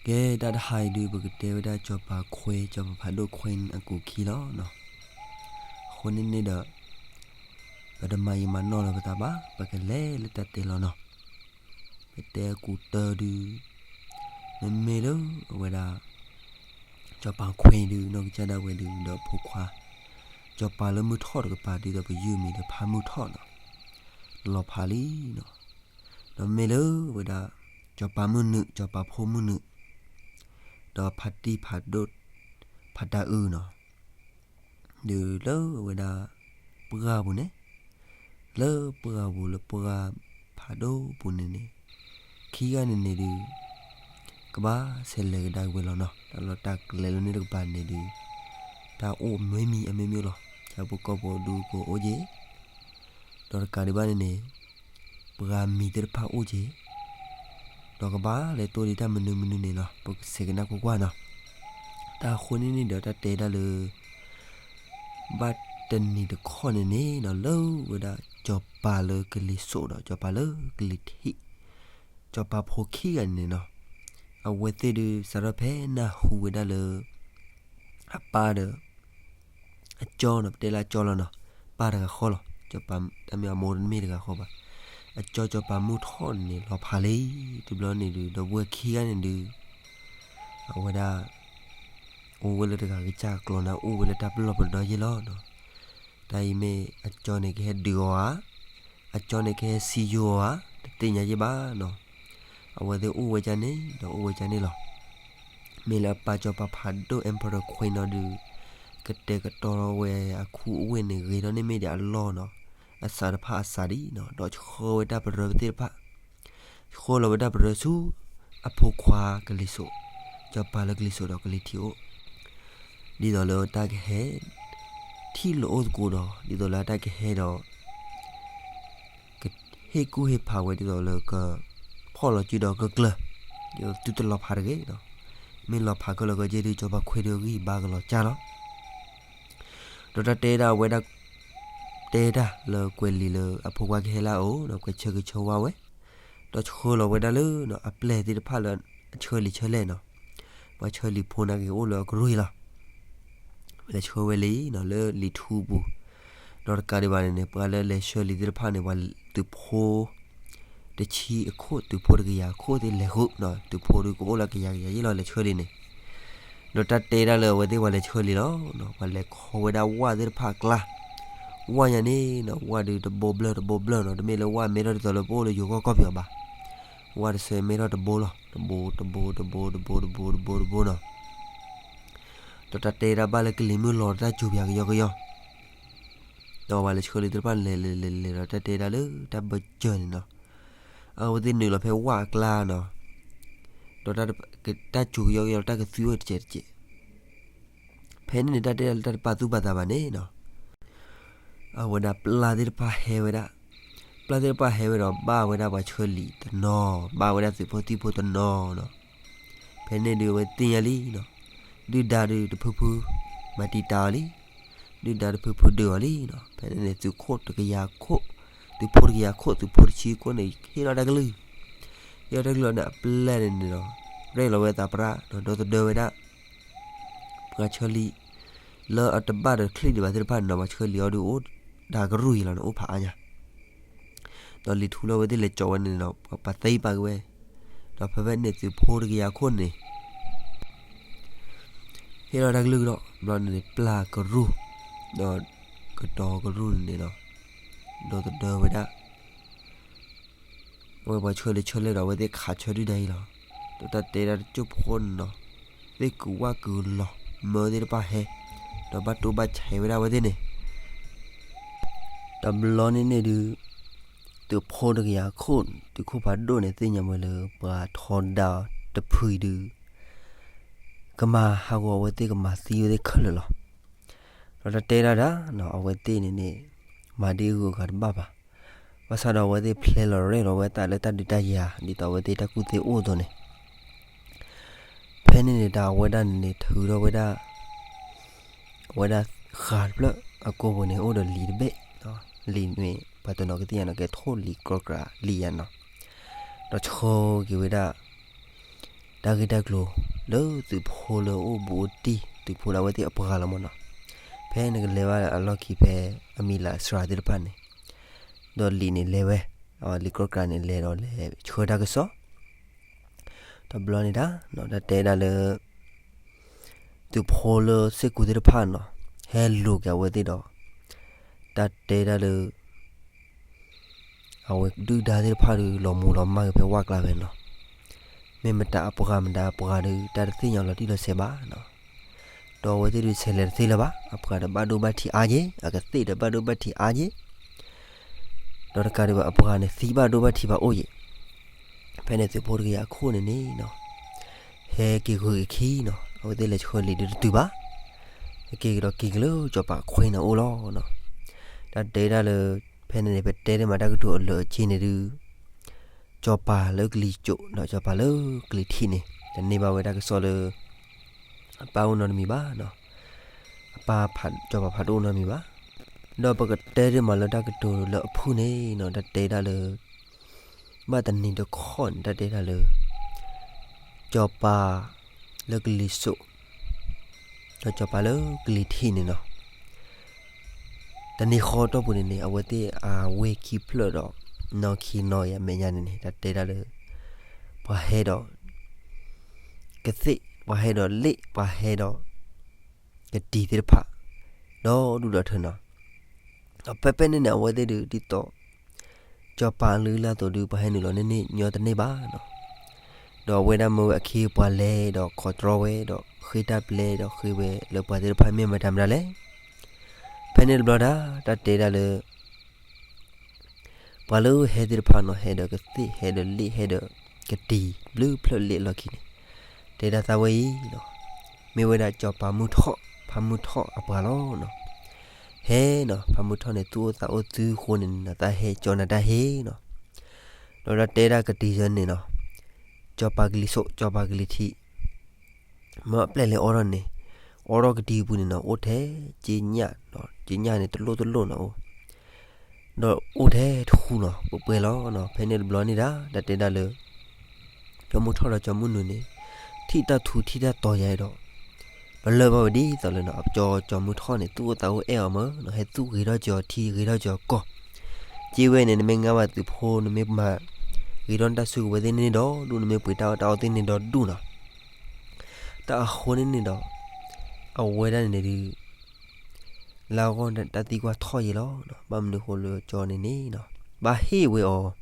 ကဲ တၢ်တဟါအံၤဒုး ပကတဲဝဲဒၣ်စီၤပၤခွ့, စီၤပၤဖးဒိၣ်ခွ့အကူာ်ခံလီၤ. အဃိန့ၣ်န့ၣ်ဒီး ပတမၤယံာ်မၤနီၢ်လၢၤပသးဘၣ်, ပကလဲၤလၢတၢ်တဲလီၤနီၤ. ပတဲအကူာ်တၢ်ဒုး မ့မ့ၢ်လၢအဝဲဒၣ် စီၤပၤခွ့ဒုး နီၢ်ကစၢ်ဒၣ်ဝဲဒုး ဒီးဖိခွါ စီၤပၤလၢမုၢ်ထီၣ်တကပၤ ဒ်သိးပယုၢ်မံၤဒီးဖါမုၢ်ထီၣ်နီၤ, လီၤဖးလံနီၤ. ဒီးမ့ၢ်လၢဝဲဒၣ် စီၤပၤမုၢ်နုာ်, စီၤပၤဖိမုၢ်နုာ်, ဒီးဖါတံၢ်ဖးဒိၣ်, ဖါတၢ်အုၣ်နီၤ, ဒုးလၢဝဲဒၣ် ပှၢ်ပူၤန့ၣ်, လၢပှၢ်ပူၤလၢပှၢ်ဖးဒိၣ်ပူၤန့ၣ်န့ၣ်, ခံဂၤန့ၣ်န့ၣ်ဒုး ကဘၣ်ဆဲးလဲၤကဒါက့ၤဝဲလီၤနီၤ. တၢ်လီၤတၢ်ကျဲလၢန့ၣ်တကပၤန့ၣ်ဒုး တၢ်အိၣ်မ့ၢ်မံၤအမ့ၢ်မ့ၢ်လီၤ. ဆၣ်ဖိကီၢ်ဖိဒုးကအိၣ်က့ၤ, ဒီးတကးဒံးဘၣ်န့ၣ်န့ၣ် ပှၤမံၤသ့ၣ်တဖၣ်အိၣ်က့ၤ, ဒီးကဘၣ်လဲၤတိၢ်ဒံးတၢ်မနုၤမနုၤန့ၣ်လီၤ. ပကဆဲးကနၣ်ကွၢ်ကွၢ်နီၤ. တၢ်အဃိန့ၣ်န့ၣ်ဒီးတၢ်တဲဒၣ်လၢ ဘၣ်တနံၤတခီန့ၣ်န့ၣ်နီၤ လၢဝဲဒၣ်စီၤပၤလၢကလံၤစိးဒီးစီၤပၤလၢကလံၤထံး, စီၤပၤဖိခံဂၤန့ၣ်န့ၣ်နီၤ, အဝဲသ့ၣ်ဒုး စးထီၣ်ဖဲနၢ်ဟူဝဲဒၣ်လၢ အပၢ်ဒီး အကၠီနီၤ, ပတဲလၢအကၠီလီၤနီၤ, ပၢ်တဂၤဃီလီၤ, တၢ်မ့ၢ်အမိၢ်တမ့ၢ်တဂၤဃီဘၣ်, အကၠီစီၤပၤမုၢ်ထီၣ်န့ၣ်န့ၣ် လီၤဖးလံ. တဘျီန့ၣ်ဒုး ဒီပုၢ်ဝဲၢ်ခံဂၤန့ၣ်ဒုး အဝဲဒၣ် အိၣ်ဝဲလၢတဂၤကစၢ်ကျိၤန့ၣ် အိၣ်ဝဲလၢတၢ်ပလီၢ်ပဒီယ့ၢ်လီၤနီၤ. တၢ်အံၤမ့ၢ်အကၠီန့ၣ်ကဟဲဒုးအီၤဧါ, အကၠီန့ၣ်ကဟဲစံယိၤအီၤဧါ, တသ့ၣ်ညါယ့ၢ်ဘၣ်နီၤ. အဝဲသ့ၣ်အိၣ်ဝဲဒၣ်န့ၣ် ဒီးအိၣ်ဝဲဒၣ်န့ၣ်လီၤ. မ့ၢ်လၢအပၢ်စီၤပၤဖးဒိၣ် Emperor Queen နီၤဒုး ကတဲာ်ကတီၤဝဲအခူအဝ့ၢ်န့ၣ် ဂ့ၤထီၣ်န့ၢ်မ့ၢ်ဒံးအလီၢ်နီၤ, အစးတဖၣ်အစးဒံးနီၤ, ဒီးဆှၢဝဲတၢ်ပရၢသ့ၣ်တဖၣ်, ဆှၢလီၤဝဲတၢ်ပရၢဆူ အဖိခွါကလံၤစိး, စီၤပၤလၢကလံၤစိးဒီးကလံၤထံးအိၣ်, ဒ်သိးလၢတၢ်ကဟဲ ထံၣ်လိာ်အိၣ်သကိးဒီး ဒ်သိးလၢတၢ်ကဟဲဒီး ကဟ့ၣ်ကူၣ်ဟ့ၣ်ဖးဝဲဒ်သိးလၢက ဖီၣ်လီၤစုဒီးကကျၢၤ, ဒ်သိးသုတလီၤဖးတဂ့ၤနီၤ. မ့ၢ်လီၤဖးခဲလၢာ်ခဲဆ့ဒုး စီၤပၤခွ့ဒုးအဂံၢ်ဘါကလီၤကၢ်လီၤ. ဒီးတၢ်တဲဒၣ်ဝဲဒၣ် တဲတၢ်လၢကွဲးလံာ်လၢအဖိခွါကဟဲလၢအအိၣ်ဒီး ကွဲးဆၢဂ့ၤဆၢဝါဝဲ, ဒီးဆှၢလီၤဝဲဒၣ်လၢ အပျဲၢ်သ့ၣ်တဖၣ်လၢအဆၢလံာ်ဆၢလဲၣ်နီၤ, ပှၤဆၢလံာ်ဖိနာ်က့ၤအိၣ်လၢအကရူၢ်အံၤလီၤ. လဲၤဆှၢဝဲလံနီၤ လၢလံာ်ထူပူၤ, ဒီးတကးဒံးဘၣ်န့ၣ်န့ၣ် ပှၤလၢလဲၤဆှၢလံာ်သ့ၣ်တဖၣ်န့ၣ် ပှၤသုးဖိ တဆံအခိၣ် သုးဖိတကယၤအခိၣ်သ့ၣ်လဲၤဃုာ်နီၤ, သုးဖိဒုးကအိၣ်လၢကယၤကယၤယ့ၢ်လီၤ လဲၤဆှၢလံာ်န့ၣ်, ဒီးတၢ်တဲဒၣ်လၢအဝဲသ့ၣ်ပှၤလဲၤဆှၢလံာ်လီၤ, ပှၤလဲၤခီဝဲဒၣ်ဝၣ်သ့ၣ်တဖၣ်အကျါ, ဝၣ်ညါန့ၣ်နီၤ ဝၣ်ဒုးတဘိဘျၢၣ်တဘိဘျၢၣ်နီၤ, တမ့ၢ်လၢဝၣ်မဲထီၣ်ဒ်သိးလၢပအိၣ်လၢယိၤကီၢ်ကီၢ်ပယီၤဘၣ်, ဝၣ်တဆၢမဲထီၣ်တဘိလီၤ, တဘိ တဘိ တဘိ တဘိ တဘိ တဘိနီၤ, ဒီးတၢ်တဲဒၣ်ဘၣ်လၢကလံၤမုၢ်လီၤတၢ်စူၤပၠးကယီကယီ ဒီးပှၤလဲၤဆှၢလံာ်သ့ၣ်တဖၣ်လဲၤလဲၤလဲၤလဲၤဒီးတၢ်တဲဒၣ်လၢတၢ်ဘၢၣ်စၢၤန့ၣ်နီၤ, အဝဲသ့ၣ်နုာ်လီၤဖဲဝၣ်အကျါနီၤ, ဒီးတၢ်စူၤကယီကယီတၢ်ကသွံအိၣ်တစဲးတစဲး, ဖဲန့ၣ်န့ၣ် တၢ်တဲဒၣ်လၢတၢ်တပာ်သူၣ်ပာ်သးဘၣ်န့ၣ်နီၤ, အဝဲဒၣ်ပျၢ်သ့ၣ်တဖၣ်ဟဲဝဲဒၣ်, ပျၢ်သ့ၣ်တဖၣ်ဟဲဝဲဒီးဘၣ်ဝဲဒၣ်ပှၤဆှၢလံာ်တနီၤ, ဘၣ်ဝဲဒၣ်သုးဖိသံၣ်ဖိတနီၤနီၤ, ဖဲန့ၣ်ဒုးအဝဲသ့ၣ်ညါလံနီၤ, ဒုၣ်ဒါဒုးတဖုဖု မၤတံာ်တာ်အီၤလံ, ဒုၣ်ဒါတဖုဖုဒုးအီၤလံနီၤ, ဖဲန့ၣ်န့ၣ် သုးခိၣ်တကယၤခိၣ်, သုးဖိတကယၤခိၣ် သုးဖိတဆံခိၣ်န့ၣ် ဟ့ၣ်လီၤတၢ်ကလုၢ်, ဟ့ၣ်လီၤတၢ်ကလုၢ်လီၤန့ၣ် အပျဲၢ်န့ၣ်န့ၣ်ဒီး ရဲၣ်လီၤဝဲသးပှၢ်ဒီး ဒီသဒၢဝဲဒၣ် ပှၤဆှၢလံာ် လၢအတဘၣ်ဒီးချံၣ်ဒံးဘၣ်သ့ၣ်တဖၣ်န့ၣ်နီၤ, ပှၤဆှၢလံာ်အီၤဒုးအိၣ်ဒၣ်ကရူၢ်အံၤလီၤန့ၣ် အိၣ်ဖးအါညါ, ဒီးလံာ်ထူလၢအဝဲသ့ၣ်လဲၤကၠီဝဲန့ၣ်ဒီး ပှၤသံပာ်က့ၤဝဲ, ဒီးဖဲဖဲန့ၣ်သုးဖိတကယၤခိၣ်န့ၣ် ဟ့ၣ်လီၤတၢ်ကလုၢ်ကဒီး ဘျီန့ၣ်န့ၣ် ပျၢ်ကရူၢ်, ဒီးကတီၤကရူၢ်န့ၣ်န့ၣ်ဒီး ဒီသဒၢဝဲဒၣ် အဝဲပှၤဆှၢလံာ်ဆှၢလဲၣ်ဒီး အဝဲသ့ၣ်ခးဆၢဒုၣ်ဒါအံၤလီၤ. ဒီးတၢ်တဲဒၣ်တစိၢ်ဖိန့ၣ်နီၤ, သ့ၣ်ကုၤဝၣ်ကုၤလီၤ မၢသ့ၣ်တဖၣ်ဟဲ, ဒီးဘၣ်တိၢ်ဘၣ်ဆဲးဝဲဒၣ်အဝဲသ့ၣ်န့ၣ်, တဘျီန့ၣ်န့ၣ်ဒုး သုးဖိတကယၤခိၣ် သုးခိၣ်ဖးဒိၣ်န့ၣ် သ့ၣ်ညါဝဲလၢ ပှၤထီဒါတဖုအံၤဒုး ကမၤဟးဂီၤအဝဲသ့ၣ် ကမၤသံအဝဲသ့ၣ်ခဲလၢာ်လီၤ. ဒီးတၢ်တဲဒၣ်ဒၣ်နီၤ အဝဲသ့ၣ်န့ၣ်န့ၣ် မၤဒ်အဂုၤအဂၤတဘၣ်ဘၣ်. ဘၣ်ဆၣ်ဒီးအဝဲသ့ၣ်ဖျဲလီၤရဲၣ်လီၤဝဲသးလၢတၢ်ဒုးတၢ်ယၤ ဒ်သိးအဝဲသ့ၣ်တၢ်ကူၣ်သ့အိၣ်အသိးန့ၣ်, ဖဲန့ၣ်န့ၣ် တၢ်အဝဲဒၣ်န့ၣ်န့ၣ် ထုးထီၣ်ဝဲဒၣ် အဝဲဒၣ်ဃာ်တဖျၢၣ်အကိာ်ပူၤန့ၣ် အိၣ်ဒီးလံာ်တဘ့ၣ်, လံာ်န့ၣ် ပှၤတနီၤကသ့ၣ်ညါနီၤ ကဲထိၣ်လံာ်ကြီကြးလံာ်ယၤနီၤ, ဒီးဆှၢက့ၤဝဲဒၣ် တၢ်ဂ့ၢ်တၢ်ကျိၤလၢသုးဖိလၢအိၣ်ဘူးအိၣ်တံၢ် သုးဖိလၢအဝဲသ့ၣ်အပှၤလီၤမၢ်နီၤ. ဖဲန့ၣ်ကလဲၤဘၣ်အလီၢ်ခံဖဲအမံၤလၢအစှၤသ့ၣ်တဖၣ်န့ၣ်, ဒီးလံာ်န့ၣ်လဲၤဝဲ, လံာ်ကြီကြးန့ၣ်လဲၤဒီးလဲၤဆှၢတၢ်ကစီၣ် တဘျီန့ၣ်ဒၣ် တၢ်တဲဒၣ်လၢ သုးဖိလၢစ့ၢ်ကီးသ့ၣ်တဖၣ်နီၤ ဟဲလိာ်က့ၤအဝဲသ့ၣ်ဒီး တၢ်တဲဒၣ်လၢ အဝဲဒုၣ်ဒါသ့ၣ်တဖၣ်ဒီး လီၤမူၤလီၤမၢ်က့ၤဖဲဝၣ်ကျါဖဲနီၤ. မ့ၢ်မတၤအပှၤမတၤအပှၤဒီး တၢ်တသ့ၣ်ညါလီၤတံၢ်လီၤဆဲးဘၣ်နီၤ. ဒီးအဝဲသ့ၣ်ဒီးဆဲးလဲၤတသ့လၢၤဘၣ်, အပှၤဒီးဘၣ်ဒိဘၣ်ထံးအါက့ၤ, အကသ့ၣ်ဒီးဘၣ်ဒိဘၣ်ထံးအါက့ၤ ဒီးတကးဒံးဘၣ်အပှၤန့ၣ် သံဘၣ်ဒိဘၣ်ထံးဘၣ်အိၣ်က့ၤ. ဖဲန့ၣ်သုးဖိတကယၤအခိၣ်န့ၣ်န့ၣ်နီၤ ဟဲက့ၤဂုၤက့ၤခံနီၤ, အဝဲသ့ၣ်လဲၤဆှၢလံာ်ဒုးတတုၤဘၣ်, ဟဲက့ၤကဒီးက့ၤက့ၤလၢစီၤပၤခွဲန့ၣ်အအိၣ်လီၤနီၤ. တၢ်တဲဒၣ်လၢ ဖဲန့ၣ်န့ၣ် ပတဲတ့ၢ်မးတၢ်ကတိၤအလၢအဆ့န့ၣ်ဒုး စီၤပၤလၢကလံၤစိး ဒီးစီၤပၤလၢကလံၤထံးန့ၣ် တန့ၢ်ဘၣ်ဝဲတၢ်ကစီၣ်လၢ အပၢ်အိၣ်နီတမံၤဘၣ်နီၤ, အပၢ် စီၤပၤဖးဒိၣ်အိၣ်နီတမံၤဘၣ်. ဒီးပကတဲတ့ၢ်မးလၢတၢ်ကတိၤလၢအဖုၣ်န့ၣ်နီၤ တၢ်တဲဒၣ်လၢ ဘၣ်တနံၤတခီန့ၣ် တၢ်တဲဒၣ်လၢ စီၤပၤလၢကလံၤစိး ဒီးစီၤပၤလၢကလံၤထံးန့ၣ်နီၤ တနံၤဃီတီၢ်ပူၤန့ၣ်န့ၣ် အဝဲသ့ၣ်အဝ့ၢ်ခံဖျၢၣ်ဒီး နီၢ်ခံနီၢ်အံၤအမဲာ်ညါန့ၣ်န့ၣ် တၢ်တဲဒၣ်လၢ ပှၤဟဲဒီး ကသ့ၣ်, ပှၤဟဲဒီးလ့ၣ်, ပှၤဟဲဒီး ကတံၤသ့ၣ်တဖၣ် ဒီဒူၣ်ဒီထၢနီၤ. ဒီးဖဲဖဲန့ၣ်န့ၣ် အဝဲသ့ၣ်ဒုးဒ်သိး စီၤပၤအလုၢ်အလၢ်အသိးဒုး ပှၤဟဲနုာ်လီၤန့ၢ်န့ၢ်ညီတန့ၢ်ဘၣ်နီၤ. ဒီးအဝဲဒၣ်မၢဝဲအခ့အပှၤလဲၤဒီး control ဝဲဒီး ဃ့တၢ်ပျဲဒီး ဃ့ဝဲလၢပှၤသ့ၣ်တဖၣ်မ့ၢ်မတၤမတၤလဲၣ်. ဖဲန့ၣ်တဘျီဒၣ် တၢ်တဲဒၣ်လၢ ပှၤလၢဟဲသ့ၣ်တဖၣ်နီၤ ဟဲဒီးကသ့ၣ် ဟဲဒီးလ့ၣ် ဟဲဒီးကတံၤ ဘျုးဖျၢၣ်လ့ၣ်အလီၢ်ခံန့ၣ် တဲဒၣ်သးဝဲအံၤနီၤ မ့ၢ်ဝဲဒၣ်စီၤပၤမုၢ်ထီၣ် ဖါမုၢ်ထီၣ်အပှၤလီၤနီၤ. ဟဲနီၤ ဖါမုၢ်ထီၣ်န့ၣ် သူၣ်အိၣ်သးအိၣ်သုဃိန့ၣ်နီၤ သးဟဲကၠီနၤတၢ်ဟ့နီၤ. ဒီးတၢ်တဲဒၣ်ကတံၤစၢန့ၣ်နီၤ စီၤပၤကလံၤစိး စီၤပၤကလံၤထံး မ့ၢ်အပျဲၢ်လဲၤအိးထီၣ်န့ၣ် အိးထီၣ်ကတံၤပူၤန့ၣ်နီၤ အိၣ်ထဲက့ညၣ်နီၤ က့ညၣ်န့ၣ် တလိၣ်တလိၣ်နီၤအိၣ် ဒီးအိၣ်ထဲတဃူနီၤ ပှဲၤပှဲၤလီၤနီၤ. ဖဲန့ၣ်တဘျီန့ၣ်ဒၣ် တၢ်တဲဒၣ်လၢ စီၤမုၢ်ထီၣ်ဒီးစီၤမုၢ်နုာ်န့ၣ် ထံၣ်တၢ်ထူထံၣ်တၢ်တီၤယၤဒီး ပလၢၢ်ဘၣ်ဝဲဒ်သိးလၢနီၤ အကၠီစီၤမုၢ်ထီၣ်န့ၣ် သူၣ်အိၣ်သးအိၣ်အဲၣ်အီၤမၢနီၤ ဟဲသူၣ်ဂ့ၤထီၣ်ကၠီၤထံ ဂ့ၤထီၣ်ကၠီၤကီၢ် က့ဝဲန့ၣ် နမ့ၢ်ငါဘၣ်သုးဖိ နမ့ၢ်မၤဂ့ၤထီၣ်တၢ်စုကဝဲၤသ့ၣ်န့ၣ်ဒီးဒူၣ် နမ့ၢ်ပှ့ၤတၢ်အီၣ်တၢ်အီသ့ၣ်န့ၣ်ဒီးဒူၣ်နီၤ. တၢ်အဃိန့ၣ်န့ၣ်ဒီး အဝဲဒၣ်န့ၣ်ဒုး လၢအဂီၢ်တၢ်သံကွၢ်ထီၣ်ယဲလီၤ. ဘၣ်မနုၤဃိလၢကၠီန့ၣ်န့ၣ်နီၤ ဘၣ်ဟ့ၣ်ဝဲအီၤ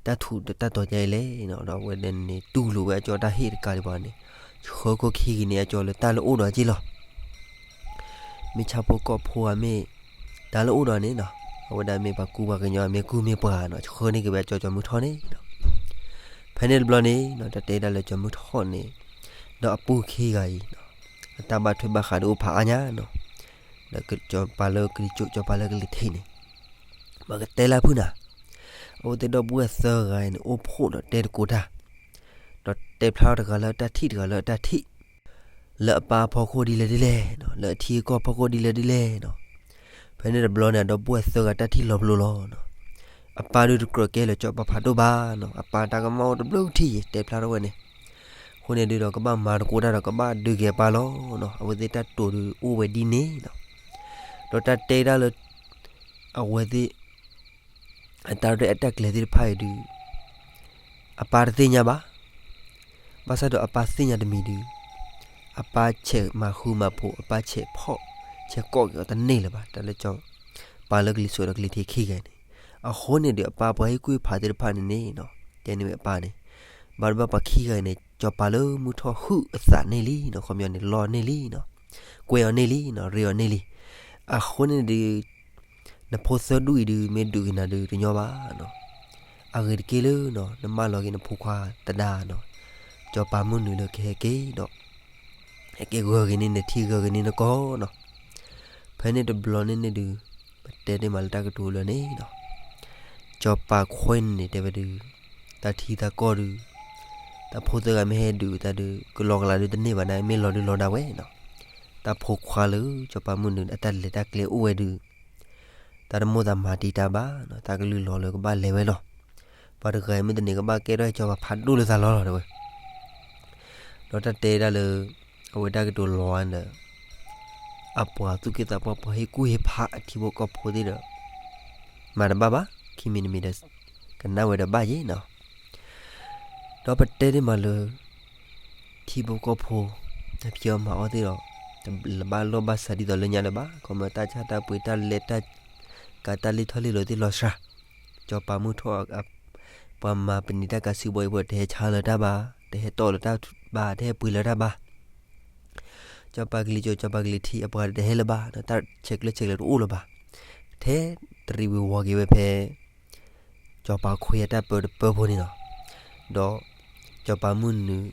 တၢ်ထူတၢ်တီၤယၤအံၤလဲၣ်နီၤ. ဒီးအဝဲဒၣ်န့ၣ် တူၢ်လိာ်ဝဲအကၠီတၢ်ဟ့ၣ်တကးဒံးဘၣ်န့ၣ် ဆှၢခိၣ်ခံဂ့ၤန့ၢ်အကၠီလၢတၢ်လၢအိၣ်ဒီးအက့ၢ်လီၤ. မ့ၢ်ဆၣ်ဖိကီၢ်ဖိဧါ မ့ၢ်တၢ်လၢအိၣ်ဒီးန့ၣ်နီၤ အဝဲဒၣ်မ့ၢ်ပှၤကူပှၤကညီ မ့ၢ်ကူမ့ၢ်ပှၤနီၤ ဆှၢန့ၢ်က့ၤဝဲအကၠီစီၤမုၢ်ထီၣ်န့ၣ်နီၤ. ဖဲန့ၣ်တဘျီန့ၣ်နီၤ တၢ်တဲဒၣ်လၢစီၤမုၢ်ထီၣ်န့ၣ် ဒီးအပုၢ်ခံဂၤအံၤနီၤ အတၢ်ဘၣ်ထွဲဘၣ်ဃးဒုးအိၣ်ဖးအါညါနီၤ ဒီးစီၤပၤလၢကလံၤစိး စီၤပၤလၢကလံၤထံးန့ၣ် ပကတဲလၢဖုၣ်နၤ အဝဲသ့ၣ်ဒီပုၢ်ဝဲၢ်သၢဂၤအံၤန့ၣ် အိၣ်ဖှိၣ်ဒီးတဲသကိးတၢ် ဒီးတဲဖျါထီၣ်တဂၤလၢအတၢ်ထံၣ် တဂၤလၢအတၢ်ထံၣ် လၢအပၢ်အဖီခိၣ်ဒ်လဲၣ်ဒ်လဲၣ်နီၤ လၢအထံအကီၢ်ဖီခိၣ်ဒ်လဲၣ်ဒ်လဲၣ်နီၤ. ဖဲန့ၣ်တဘျီန့ၣ် အဒီပုၢ်ဝဲၢ်သၢဂၤတၢ်ထံၣ်လီၤပလိာ်လီၤနီၤ. အပၢ်ဒုးတကြၢးကဲလၢစီၤပၤဖးဒိၣ်ဘၣ်နီၤ အပၢ်တၢ်ကမၣ်အိၣ်တဘျုးထံၣ်ယဲ တဲဖျါထီၣ်ဝဲန့ၣ် အဃိန့ၣ်ဒုးဒီးကဘၣ်မၤသကိးတၢ်ဒီးကဘၣ်ဒုးက့ၤအပၢ်လီၤနီၤ. အဝဲသ့ၣ်တၢ်တိာ်ဒုးအိၣ်ဝဲဒ်န့ၣ်နီၤ. ဒီးတၢ်တဲဒၣ်လၢ အဝဲသ့ၣ် အတၢ်ရဲၣ်အတၢ်ကျဲၤသ့ၣ်တဖၣ်အံၤဒုး အပၢ်တသ့ၣ်ညါဘၣ်. ဘၣ်ဆၣ်ဒီးအပၢ်သ့ၣ်ညါတမံၤဒုး အပၢ်ဆဲးမၤဃူမၤဖိး အပၢ်ဆဲးဖီၣ်ဆဲးကိးက့ၤအီၤတန့ၢ်လၢၤဘၣ် တၢ်လၢစီၤပၤလၢကလံၤစိးဒီးကလံၤထံးခံဂၤန့ၣ်. အဃိန့ၣ်ဒီးအပၢ်ပှၤဟ့ၣ်ကူၣ်ဖးသ့ၣ်တဖၣ်န့ၣ်န့ၣ်နီၤ တဲန့ၢ်ဝဲအပၢ်န့ၣ် ဘၣ်တဘၣ်ပှၤခံဂၤအံၤန့ၣ် စီၤပၤလၢမုၢ်ထီၣ်ဟုၣ်အသးန့ၢ်လံနီၤ ခီပညီန့ၣ် လီၤန့ၢ်လံနီၤ ကွဲးအီၤန့ၢ်လံနီၤ ရ့အီၤန့ၢ်လံ. အဃိန့ၣ်ဒုး နဖိသၢဒူၣ်အံၤဒုး မ့ၢ်ဒုးက့ၤနၤဒုးတညီဘၣ်နီၤ. အဂ့ၤတက့ၢ်လၢနီၤ နမၢလီၤက့ၤနဖိခွါသဒါနီၤ စီၤပၤမုၢ်နုာ်လၢကဟဲက့ၤဒီး ဟဲက့ၤဂၢၤက့ၤန့ၢ်နထံဂၢၤက့ၤန့ၢ်နကီၢ်နီၤ. ဖဲန့ၣ်တဘျီန့ၣ်န့ၣ်ဒုး ပတဲန့ၢ်မးလၢတၢ်ကတိၤလၢန့ၣ်နီၤ စီၤပၤခွဲန့ၣ်န့ၣ် တဲဝဲဒုး တၢ်ထံတၢ်ကီၢ်ဒုး တၢ်ဖိသၢဂၤမ့ၢ်ဟဲဒုးတၢ်ဒုး ကလီကလးဒုးတန့ၢ်ဘၣ်န့ၣ် မ့ၢ်လီၤဒုးလီၤဒၣ်ဝဲနီၤ. တၢ်ဖိခွါလၢစီၤပၤမုၢ်နုာ်အတၢ်လဲၤတၢ်ကျဲအိၣ်ဝဲဒုး တၢ်တမိၣ်သးမၤတံာ်တာ်ဘၣ်နီၤ တၢ်ကလုၢ်လီၤလၢကဘၣ်လဲၤဝဲလီၤ. ပှၤတဂၤအံၤမ့ၢ်တန့ၢ်ကဘၣ်ကဲထီၣ်စီၤပၤဖးဒိၣ်လၢသးလီၤလီၤတဲဝဲ ဒီးတၢ်တဲဒၣ်လၢ အဝဲဒၣ်ကတိၤလီၤန့ၣ်ဒီး အပှၤသူၣ်က့သးပှၢ် ပှၤဟ့ၣ်ကူၣ်ဟ့ၣ်ဖးအထံဖိကီၢ်ဖိသ့ၣ်ဒီး မၤတဘၣ်ဘၣ်, ခံမံၤတမံၤဒီး ကနၣ်ဝဲဒီးဘၣ်ယဲနီၤ. ဒီးပတဲန့ၢ်မးလၢ ထံဖိကီၢ်ဖိ အဖံးအီၣ်မၤအီၣ်သ့ၣ်ဒီး တဘၣ်လိာ်ဘၣ်စးဒ်သိးလၢညါလၢၤဘၣ်, ခီမ့ၢ်တၢ်ဆါတၢ်ပှ့ၤ တၢ်လဲၤတၢ်ကၤ တၢ်လဲၤထီၣ်လဲၤလီၤသ့ၣ်လီၤစှၤ, စီၤပၤမုၢ်ထီၣ် ပှၤမၤပနံာ်တၢ်ကၤဆူဘီအံၤဖိ တဟဲဆါလၢၤတၢ်ဘၣ်, တဟဲတီၣ်လၢၤတၢ်ဘၣ်, တဟဲပှ့ၤလၢၤတၢ်ဘၣ်. စီၤပၤကလံၤစိး စီၤပၤကလံၤထံး အပှၤတဟဲလၢၤဘၣ်, တၢ်ဆဲးကျၢဆဲးကျၢတအိၣ်လၢၤဘၣ်. ထဲတရံးဝ့ၤဝီၤက့ၤဝဲဖဲ စီၤပၤခွ့အတၢ်ပၢတပၢဖိန့ၣ်လီၤ. ဒီးစီၤပၤမုၢ်နုာ်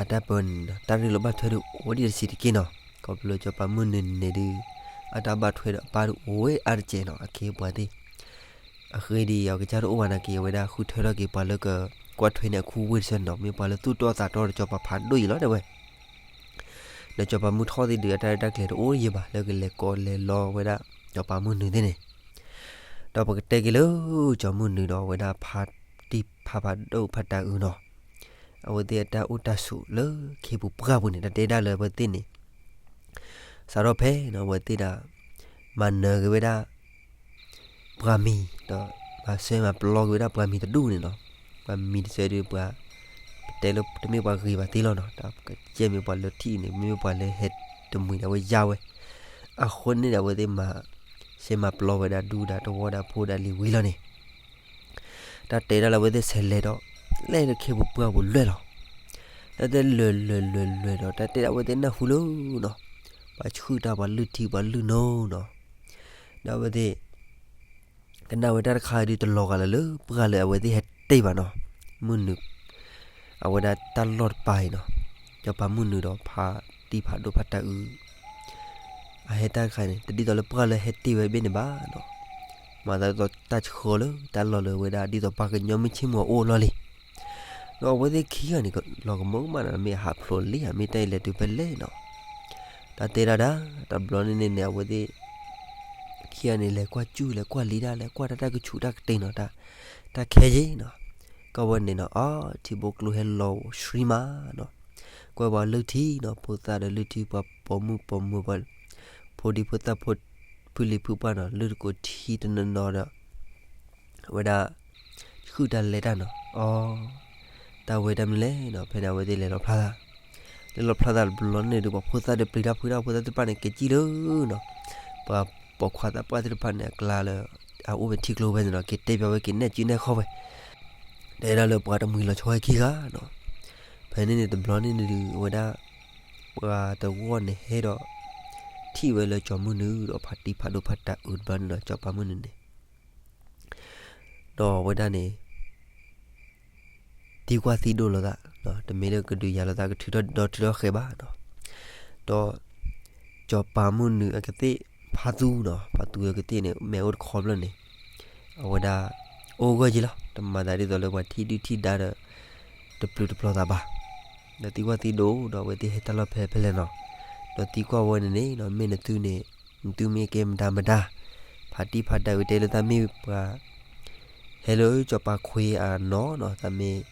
အတၢ်ပၢန့ၣ်ဒီး တၢ်ရ့လိာ်ဘၣ်ထွဲဒုးအိၣ်ဒံးတဆံးတက့ၢ်နီၤ. ခီဖျိလၢစီၤပၤမုၢ်နုာ်န့ၣ်ဒုး အတၢ်ဘၣ်ထွဲဒီးအပၢ်ဒုးအိၣ်ဝဲအါတက့ၢ်နီၤ, အခ့အပှၤသ့ၣ် အဃ့ဒံးအီၤကစၢ်တအိၣ်ဘၣ်နာ်က့ အဝဲဒၣ်ဃုထၢထီၣ်က့ၤပှၤလၢကကွၢ်ထွဲန့ၢ်အခူအဝ့ၢ်တဆၢန့ၣ်ဒီး မ့ၢ်ပှၤလၢသူၣ်တီသးတီဒီးစီၤပၤဖးဒိၣ်အံၤလီၤတဲဝဲ. ဒီးစီၤပၤမုၢ်ထီၣ်သ့ၣ်ဒုး အတၢ်ရဲၣ်တၢ်ကျဲၤတအိၣ်ယံၤဘၣ် လၢကလဲၤကိးလဲၤလီဝဲဒၣ် စီၤပၤမုၢ်နုာ်သ့ၣ်န့ၣ်. ဒီးပကတဲက့ၤလၢ စီၤမုၢ်နုာ်ဒီး အဝဲဒၣ်ဖါတံၢ်ဖးဖးဒိၣ်ဖးတၤအုးနီၤ, အဝဲသ့ၣ်အတၢ်အိၣ်တၢ်ဆိးလၢခ့ပူၤပှၢ်ပူၤန့ၣ် တၢ်တဲဒၣ်လၢအဝဲသ့ၣ်န့ၣ် စးထီၣ်ဖဲနီၤ အဝဲသ့ၣ်ဒၣ် မၤနၢၤက့ၤဝဲဒၣ် ပှၤမံၤ ဒီးမၤဆှဲမၤပျီက့ၤဝဲဒၣ်ပှၤမံၤတဒူၣ်န့ၣ်နီၤ. ပှၤမံၤတစဲးဒုးပှၤ ပတဲလၢတမ့ၢ်ပှၤဂ့ၤဘၣ်သ့လီၤနီၤ, တၢ်ကဲမ့ၢ်ပှၤလၢထံၣ်န့ၣ် မ့မ့ၢ်ပှၤလၢဟဲတမှံၤဒီးအဝဲယါဝဲ. အဃိန့ၣ်ဒီး အဝဲသ့ၣ်မၤဆှဲမၤပျီဝဲဒၣ်ဒူဒၣ်တဝီဒၣ်ဖိဒၣ်လံၤဝံၤလီၤန့ၣ် တၢ်တဲဒၣ်လၢအဝဲသ့ၣ်ဆဲးလဲၤဒီး လဲၤလၢခ့ပူၤပှၢ်ပူၤလွဲၢ်လီၤ. တၢ်တဲလဲၤလဲၤလဲၤလဲၤဒီး တၢ်တဲဒၣ်အဝဲသ့ၣ်နၢ်ဟူလၢနီၤ, ပှၤဆှုၣ်တၢ်ပှၤလုၢ်ထံပှၤလုၢ်နိနီၤ. ဒီးအဝဲသ့ၣ် ကနၣ်ဝဲတၢ်တခါဒုးတလီၤဂာ်လၢၤလၢပှၢ်လၢအဝဲသ့ၣ်ဟဲတ့ၢ်ဘၣ်နီၤ. မုၢ်နုာ် အဝဲဒၣ်တၢ်လီၢ်တပၤအံၤနီၤ, စီၤပၤမုၢ်နုာ်ဒီးဖါတံၢ်ဖးဒိၣ်ဖးတၤအုး အဟဲတၢ်တခါန့ၣ် တဒ်သိးလၢပှၢ်လၢဟဲတ့ၢ်ဝဲဘ့ၣ်န့ၣ်ဘၣ်နီၤ. မၤသးဒ်သိးတၢ်ဆှၢလၢတၢ်လီၢ်လၢအဝဲဒၣ်ဒ်သိးပှၤကညီမုၢ်ဆ့ၣ်မုၢ်အအိၣ်အလီၢ်လံ. ဒီးအဝဲသ့ၣ်ခံဂၤန့ၣ် လီၤကမၢကမၣ်နီၤ, မ့ၢ်အဟးဖျိးလံဧါ မ့ၢ်တၢ်အံၤလဲၤတုၤဖဲလဲၣ်နီၤ. တၢ်တဲဒၣ်ဒၣ် တဘျီန့ၣ်န့ၣ်န့ၣ် အဝဲသ့ၣ် ခံဂၤန့ၣ် လဲၤကွၢ်စူၣ် လဲၤကွၢ်လံတၢ် လဲၤကွၢ်တၢ်တၢ်ကဆူးတၢ်ကတ့ၤနီၤ, တၢ် တၢ်ခဲယ့ၣ်နီၤ. ကီၢ်ဝဲန့ၣ်နီၤ အီ ထံဖိကျိဟဲလီၤဆှံမးနီၤ. ကွၢ်ပှၤလုၢ်ထံနီၤ, ဖိသၣ်ဒီးလုၢ်ထံ ပှၤပိာ်မုၣ်ပိာ်မုၣ် ပှၤဖိဒံဖိသၣ်ဖိ ဖုလံၤဖုပှၢ်နီၤ, လုၢ်တကိးထံတနီၤနီၤဒီး အဝဲဒၣ် ဆှုၣ်တၢ်လဲၤတၢ်နီၤ, အီ တၢ်ဝဲတၢ်မနုၤလဲၣ်နီၤ, ဖဲန့ၣ်အဝဲသ့ၣ်လဲၤလီၤဖျါသး, လဲၤလီၤဖျါသးတဘျီန့ၣ်ဒီး ပှၤဖိသၣ်ဒီးပျံၤတၢ်ဖုးတၢ် ဖိသၣ်သ့ၣ်တဖၣ်န့ၣ် ကဲစံၣ်လၢနီၤ, ပှၤပိာ်ခွါသးပှၢ်သ့ၣ်တဖၣ်န့ၣ် အကျါလၢ အအိၣ်ဖဲထံကျိဖဲန့ၣ်နီၤ, က့ၤတဲပၠးဝဲ က့ၤနဲၣ်စုနဲၣ်ခီၣ်ဝဲ, တဲဒၣ်လၢပှၤတမှံၤလီၤဆီဝဲခံဂၤနီၤ. ဖဲန့ၣ်န့ၣ် တဘျီန့ၣ်န့ၣ်ဒီး အဝဲဒၣ် ပှၤတဂီၢ်န့ၣ်ဟဲဒီး ထံၣ်ဝဲလၢစီၤမုၢ်နုာ်ဒီး ဖါတံၢ်ဖးဒိၣ်ဖးတၤအုးတဘျီန့ၣ်နီၤ, စီၤပၤမုၢ်နုာ်န့ၣ် ဒီးအဝဲဒၣ်န့ၣ် သံကွၢ်သံဒိးလိာ်သး, တမ့ၢ်လၢကဒုးယၤလိာ်သး ကထုးထီၣ်ဒီထုးထီၣ်ဃဲၤဘၣ်နီၤ. ဒီး စီၤပၤမုၢ်နုာ်အကသ့ၣ် ဖါသူနီၤ, ဖါသူအကသ့ၣ်န့ၣ် မ့ၢ်အိၣ်တခီဖျၢၣ်န့ၣ် အဝဲဒၣ် အိၣ်ဂၢၢ်ယံၤလီၤ, တမၤသးဒ်သိးလၢပှၤထံၣ်ဒုၣ်ထံၣ်ဒါဒီး တပျုာ်တပျီၤသးဘၣ်. ဒီးသံကွၢ်သံဒိး ဒီးအဝဲသ့ၣ်ဟဲတၢ်လီၢ်ဖဲလဲၣ်ဖဲလဲၣ်နီၤ, ဒီးသံကွၢ်ဝဲန့ၣ်န့ၣ် မ့ၢ်နသုန့ၣ် နသုမ့ၢ်ကဲမတၤမတၤ, ဖါတံၢ်ဖးတၤအုးတဲလၢသးမ့ၢ်ပှၤ ဟဲလၢစီၤပၤခွ့အနီၢ်နီၤ, သးမ့ၢ်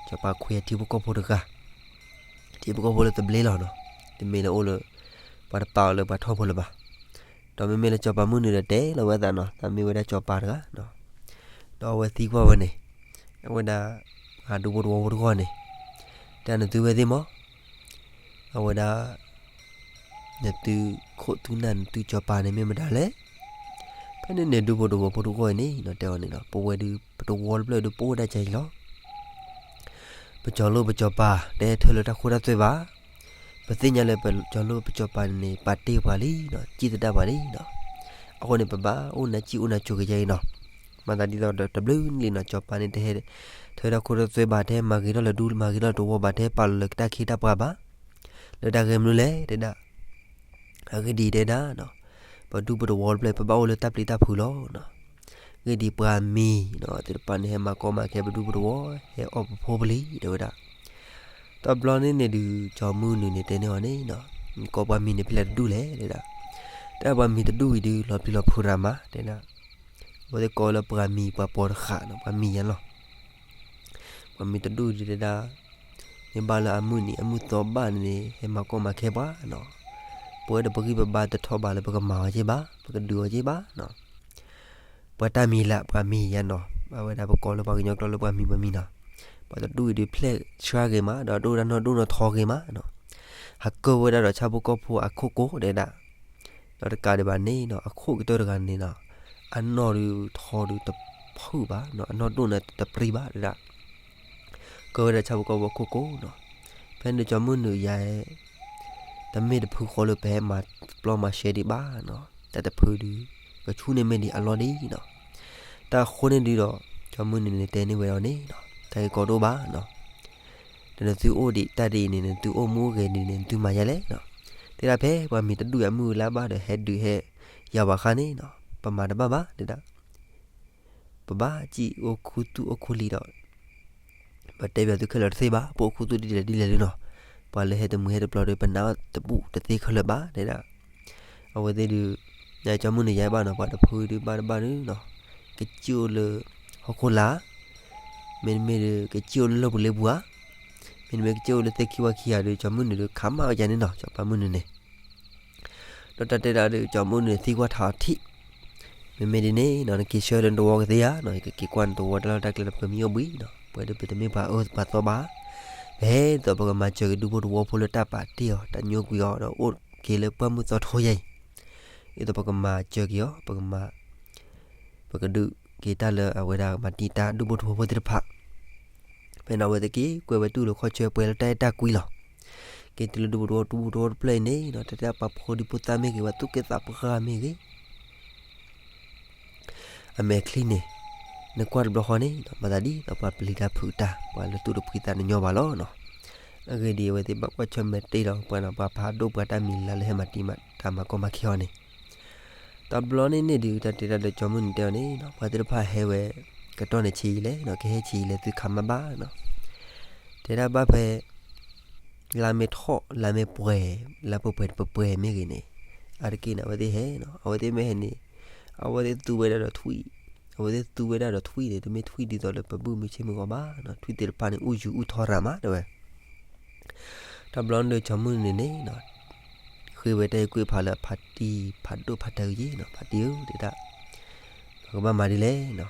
စီၤပၤခွ့အထံဖိကီၢ်ဖိတဂၤ, ထံဖိကီၢ်ဖိလၢသဘျ့လီၤနီၤ, တမ့ၢ်လၢအိၣ်လၢ ပှၤတပာ်အီၤလၢပှၤထီၣ်ဖိလၢၤဘၣ်. ဒီးမ့မ့ၢ်လၢစီၤပၤမုၢ်နုာ်ဒီးတဲလီၤဝဲအသးနီၤ, သးမ့ၢ်ဝဲဒၣ်စီၤပၤတဂၤနီၤ. ဒီးအဝဲသံကွၢ်ဝဲန့ၣ် အဝဲဒၣ် အဒူဖိတဝီဖိတဂီၢ်န့ၣ် တဲနသုဝဲသ့ၣ်မး, အဝဲဒၣ် နသုခိၣ်သုနၢ်နသုစီၤပၤန့ၣ်မ့ၢ်မတၤလဲၣ်. ဖဲန့ၣ်န့ၣ် ဒူဖိတဝီဖိတဂီၢ်အံၤန့ၣ် တဲအီၤန့ၣ်နီၤ, ပဝဲဒုး ပတဝီတဖျၢၣ်ဒုး ပအိၣ်ဒၣ်ကဲအံၤလီၤ. ပစီၤလိၣ်ပစီၤပၤ တဟဲထၢလၢတၢ်ခိတၢ်သွဲဘၣ်. ပသ့ၣ်ညါလၢပစီၤလိၣ်ပစီၤပၤန့ၣ် ပာ်တ့ၢ်ပှၤလံနီၤ, စံၣ်သဒၣ်ပှၤလံနီၤ. အဃိန့ၣ် ပဘၣ်အိၣ်နါစံၣ်အိၣ်နါစိၤကယဲအံၤနီၤ. မၤသးဒ်သိးဒီးတဘျုးနံၣ်လံနီၤ, စီၤပၤန့ၣ် တဟဲထၢတၢ်ခိတၢ်သွဲဘၣ်, တဟဲမၤဂ့ၤထီၣ်လၢၤဒူ မၤဂ့ၤထီၣ်လၢၤတဝီဘၣ်, တဟဲပာ်လီၤလၢၤတၢ်ခ့တၢ်ပှၤဘၣ်. လၢတၢ်ဂ့ၢ်မနုၤလဲၣ်တဲဒၣ် အဂ့ၢ်ဒ်အံၤတဲဒၣ်နီၤ, ပဒူပတဝီတဖျၢၣ် ပဘၣ်အိၣ်လၢတၢ်ပျံၤတၢ်ဖုးလီၤနီၤ. ဂ့ၢ်ဒ်အံၤ ပှၤမံၤနီၤ သ့ၣ်တဖၣ်န့ၣ် ဟဲမၤကီမၤခဲပဒူပတဝီ, ဟဲအီၣ်ပဖိပလံၤ တဲဝဲဒၣ်. တဘျီန့ၣ်န့ၣ်ဒုး စီၤမုၢ်နုာ်န့ၣ်တဲန့ၢ်အီၤန့ၣ်နီၤ, နကိးပှၤမံၤန့ၣ်ဖဲလဲၣ်တဒူၣ်လဲၣ်တဲဒၣ်. တဲပှၤမံၤတဒူၣ်အံၤဒုး လီၤပျံၤလီၤဖုးရၤမး တဲဒၣ်. အဝဲသ့ၣ်ကိးလၢပှၤမံၤ ပှၤပိာ်တဃာ်နီၤ, ပှၤမံၤယါလီၤ. ပှၤမံၤတဒူၣ်အံၤဒုးတဲဒၣ် မ့ၢ်ဘၣ်လၢအမုၢ်နံၤအမုၢ်သီဘၣ်န့ၣ် ဟဲမၤကီမၤခဲပှၤနီၤ. ပဝဲဒီးပဂံၢ်ပဘါတထီၣ်ဘၣ်လၢပကမၤအီၤက့ဘၣ်, ပကဒုးအီၤက့ဘၣ်နီၤ. ပှၤတၢ်မံၤလၢပှၤမံၤယါနီၤ, အဝဲဒၣ်ပကိးလၢပှၤကညီကျိာ်လၢပှၤမံၤပှၤမံၤနီၤ. ပှၤတဒူၣ်အံၤဒုးဖျဲၣ်ဆှါဂ့ၤမး ဒီးတအိၣ်ဒၣ်နီၢ်ဒိၣ်နီၢ်ထီဂ့ၤမးနီၤ. ဟးကၢၢ်ဝဲဒၣ်ဒီးဆၣ်ဖိကီၢ်ဖိအခိၣ်ကိးတဲဒၣ် ဒီးတကးဒံးဘၣ်န့ၣ်နီၤ, အခိၣ်ကတၢၢ်တဂၤန့ၣ်နီၤ, အနီၢ်ဒုးထီဒုးတဖုၣ်ဘၣ်နီၤ, အနီၢ်ဒိၣ်န့ၣ်တပျံၤဘၣ်တဲဒၣ်. ကၢၢ်ဝဲဒၣ်ဆၣ်ဖိကီၢ်ဖိအခိၣ်ကိးနီၤ. ဖဲန့ၣ်ကၠီမုၢ်နုာ်ယါ တမ့ၢ်တဖုဃီလၢပဟဲမၤပျီမၤရှဲဒံးဘၣ်နီၤ, တၢ်တဖုဒုး ကဆူၣ်န့ၢ်မ့ၢ်ဒံးအလီၢ်ဒံးနီၤ. တၢ်အဃိန့ၣ်ဒုးဒီး ကၠီမုၢ်နုာ်န့ၣ်တဲန့ၢ်ဝဲအီၤန့ၣ်နီၤ, တၢ်ဂ့ၢ်ကီတအိၣ်ဘၣ်နီၤ. ဒီးနသုအိၣ်ဒံးတၢ်ဒ်အံၤန့ၣ် နသုအိၣ်မူအိၣ်ဂဲၤဒ်န့ၣ် နသုမၤယါလဲၣ်နီၤ. တဲဒၣ်ဖဲပှၤမံၤတဒူၣ်အမုၢ်လၢ်ဘၣ်ဒီးဟဲဒုးဟဲယၤဝဲအခါန့ၣ်နီၤ, ပမၤတဘၣ်ဘၣ်တဲဒၣ်. ပဘၣ်စံၣ်အိၣ်ခူသူၣ်အိၣ်ခူလံၤဒီး ပတဲဘၣ်သုခဲလၢာ်တသ့ဘၣ်, ပအိၣ်ခူသူၣ်ဒ်လဲၣ်ဒ်လဲၣ်လံနီၤ. ပှၤလၢဟဲတမုာ်ဟဲတပျီဒီး ပနၢ်တဘူၣ်တသ့ခဲလၢာ်ဘၣ်တဲဒၣ်. အဝဲသ့ၣ်ဒုး ကၠီမုၢ်နုာ်ယါဘၣ်နီၤ, ပှၤတဖုဒုးဘၣ်တဘၣ်ဒုးနီၤ, ကစံၣ်အိၣ်လၢဟီၣ်ခိၣ်လာ်, မ့တမ့ၢ်ဒုး ကစံၣ်အိၣ်လၢလီၢ်ပူၤလ့ပူၤဧါ, မ့တမ့ၢ်ကစံၣ်အိၣ်လၢသ့ၣ်ခံဝါခံဂၤဒီး ကၠီမုၢ်နုာ်ဒုး ခးမးဝဲဒၣ်န့ၣ်နီၤ, ကၠီပၢ်မုၢ်နုာ်န့ၣ် ဒီးတၢ်တဲဒၣ်ဒီး ကၠီမုၢ်နုာ်န့ၣ်သံကွၢ်ထးအီၤထံး, မ့မ့ၢ်ဒ်န့ၣ်နီၤ နက့ၤဆှၢလၢနတဝီကသ့ဧါနီၤ, ယကက့ၤကွၢ်နတဝီတၢ်လီၢ်တၢ်ကျဲဒီး ပကမံအိၣ်ဘှံးနီၤ, ပဝဲဒၣ်ပတမ့ၢ်ပှၤအၢပှၤသီဘၣ်. ပဟဲဒ်သိးပကမၤစၢၤက့ၤဒူဖိတဝီဖိလၢတၢ်ပာ်တ့ၢ်အီၤ တၢ်ညိကွံာ်အီၤဒီးအိၣ်က့ၤလၢပှၢ်မုၢ်သီထိယါအံၤ, ဒ်သိးပကမၤစၢၤက့ၤအီၤ, ပကမၤ ပကဒုးက့ၤတၢ်လၢအဝဲဒၣ်မၤတံာ်တာ်ဒူဖိတဝီဖိသ့ၣ်တဖၣ်. ဖဲန့ၣ်အဝဲသ့ၣ်က့ၤကွဲးဝဲတူၢ်လိာ်ခီၣ်ဆၢပှဲၤလၢတၢ်အဲၣ်တၢ်ကွံလီၤ. က့ၤတုၤလၢဒူဖိတဝီ ဒူဖိတဝီတဖျၢၣ်အံၤန့ၣ်နီၤ, တၢ်တဲပာ်ဖိဒံဖိသၣ်မ့ၢ်ဂ့ၤ ပှၤသူၣ်က့သးပှၢ်မ့ၢ်ဂ့ၤ အမဲာ်ချံန့ၣ် နကွၢ်တဘျီဃီန့ၣ်နီၤ, မၤသးဒ်သိးပှၤပျံၤတၢ်ဖုးတၢ် ပှၤလၢသူၣ်တဖှံသးတညီဘၣ်လီၤနီၤ. အဂ့ၢ်ဒ်အံၤ အဝဲသ့ၣ်ဘၣ်ကွၢ်ဆၢၣ်မဲာ်တ့ၢ်ဒီးပှၤနီၤ, ပှၤဖးဒိၣ်ပှၤတၢ်မံၤလၢ်လၢဟဲမၤတံာ်မၤတာ်မၤကီမၤခဲအီၤန့ၣ် တဘျီန့ၣ်န့ၣ်ဒုး တၢ်တဲဒၣ်ဒီးကၠီမုၢ်နုာ်တဲအီၤန့ၣ်နီၤ, ပှၤသ့ၣ်တဖၣ်ဟဲဝဲ ကတီၢ်န့ၣ်ဆံးအံၤလဲၣ်နီၤ, ကဟဲဆံးအံၤလဲၣ် သုခးမးဘၣ်နီၤ. တဲဒၣ်ဘၣ်ဖဲ လါမ့ၤထီၣ် လါမ့ၤပှဲၤ လါပှဲၤပှဲၤပှဲၤမ့ၢ်ဂ့ၤန့ၣ် အါတက့ၢ်န့ၣ် အဝဲသ့ၣ်ဟဲနီၤ, အဝဲသ့ၣ်မ့ၢ်ဟဲန့ၣ် အဝဲသ့ၣ်သူဝဲဒၣ်ဒီးထွံၣ်, အဝဲသ့ၣ်သူဝဲဒၣ်ဒီးထွံၣ်န့ၣ် တမ့ၢ်ထွံၣ်ဒ်သိးလၢပဘုၣ်မုၢ်ဆ့ၣ်မုၢ်ဂီၤဘၣ်နီၤ, ထွံၣ်သ့ၣ်တဖၣ်န့ၣ် အူယူၤအူထီရၤမးတဲဝဲ တဘျီန့ၣ်ဒီးကၠီမုၢ်နုာ်န့ၣ်နီၤ, ဃ့ဝဲတၢ်ဟ့ၣ်ကူၣ်ဟ့ၣ်ဖးလၢအဖါတံၢ်ဖးဒိၣ်ဖးတၢ်အုးယ့ၣ်နီၤ, ဖါတံၢ်ဧၢ တဲဒၣ်, ပကဘၣ်မၤဒ်လဲၣ်နီၤ.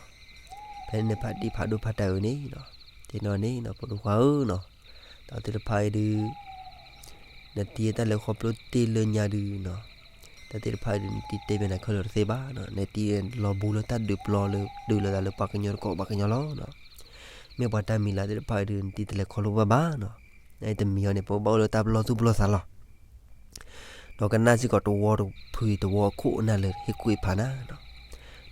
ဖဲန့ၣ်န့ၣ် ဖါတံၢ်ဖးဒိၣ်ဖးတၢ်အုးန့ၣ်နီၤ, တဲနီၤန့ၣ်နီၤ ဖိဒိၣ်ခွါဧၢနီၤ, တၢ်သ့ၣ်တဖၣ်အံၤဒုး နတံၤတၢ်လဲၤခီဖျိတ့ၢ်လၢညါဒုးနီၤ, တၢ်သ့ၣ်တဖၣ်အံၤဒုး နတံၤတဲဘၣ်နၤခဲလၢာ်တသ့ဘၣ်နီၤ, နတံၤလီၤဘူးလၢတၢ်ဒုးပျီလၢ ဒုးလိာ်သးလၢပှၤကညီတကိးပှၤကညီလီၤနီၤ. မ့ၢ်ပှၤတၢ်မံၤလၢ်သ့ၣ်တဖၣ်အံၤဒုး နတံၤတလဲၤခီဖျိဘၣ်ဘၣ်နီၤ, နတမံၤအီၤန့ၣ် ပကဘၣ်အိၣ်လၢတၢ်ပလီၢ်သူၣ်ပလီၢ်သးလီၤ. ဒီးကနၣ်စ့ၢ်ကီးတဝီတဖုအံၤ တဝီအခိၣ်အနၢ်လၢဟ့ၣ်ကူၣ်ဟ့ၣ်ဖးနၤနီၤ,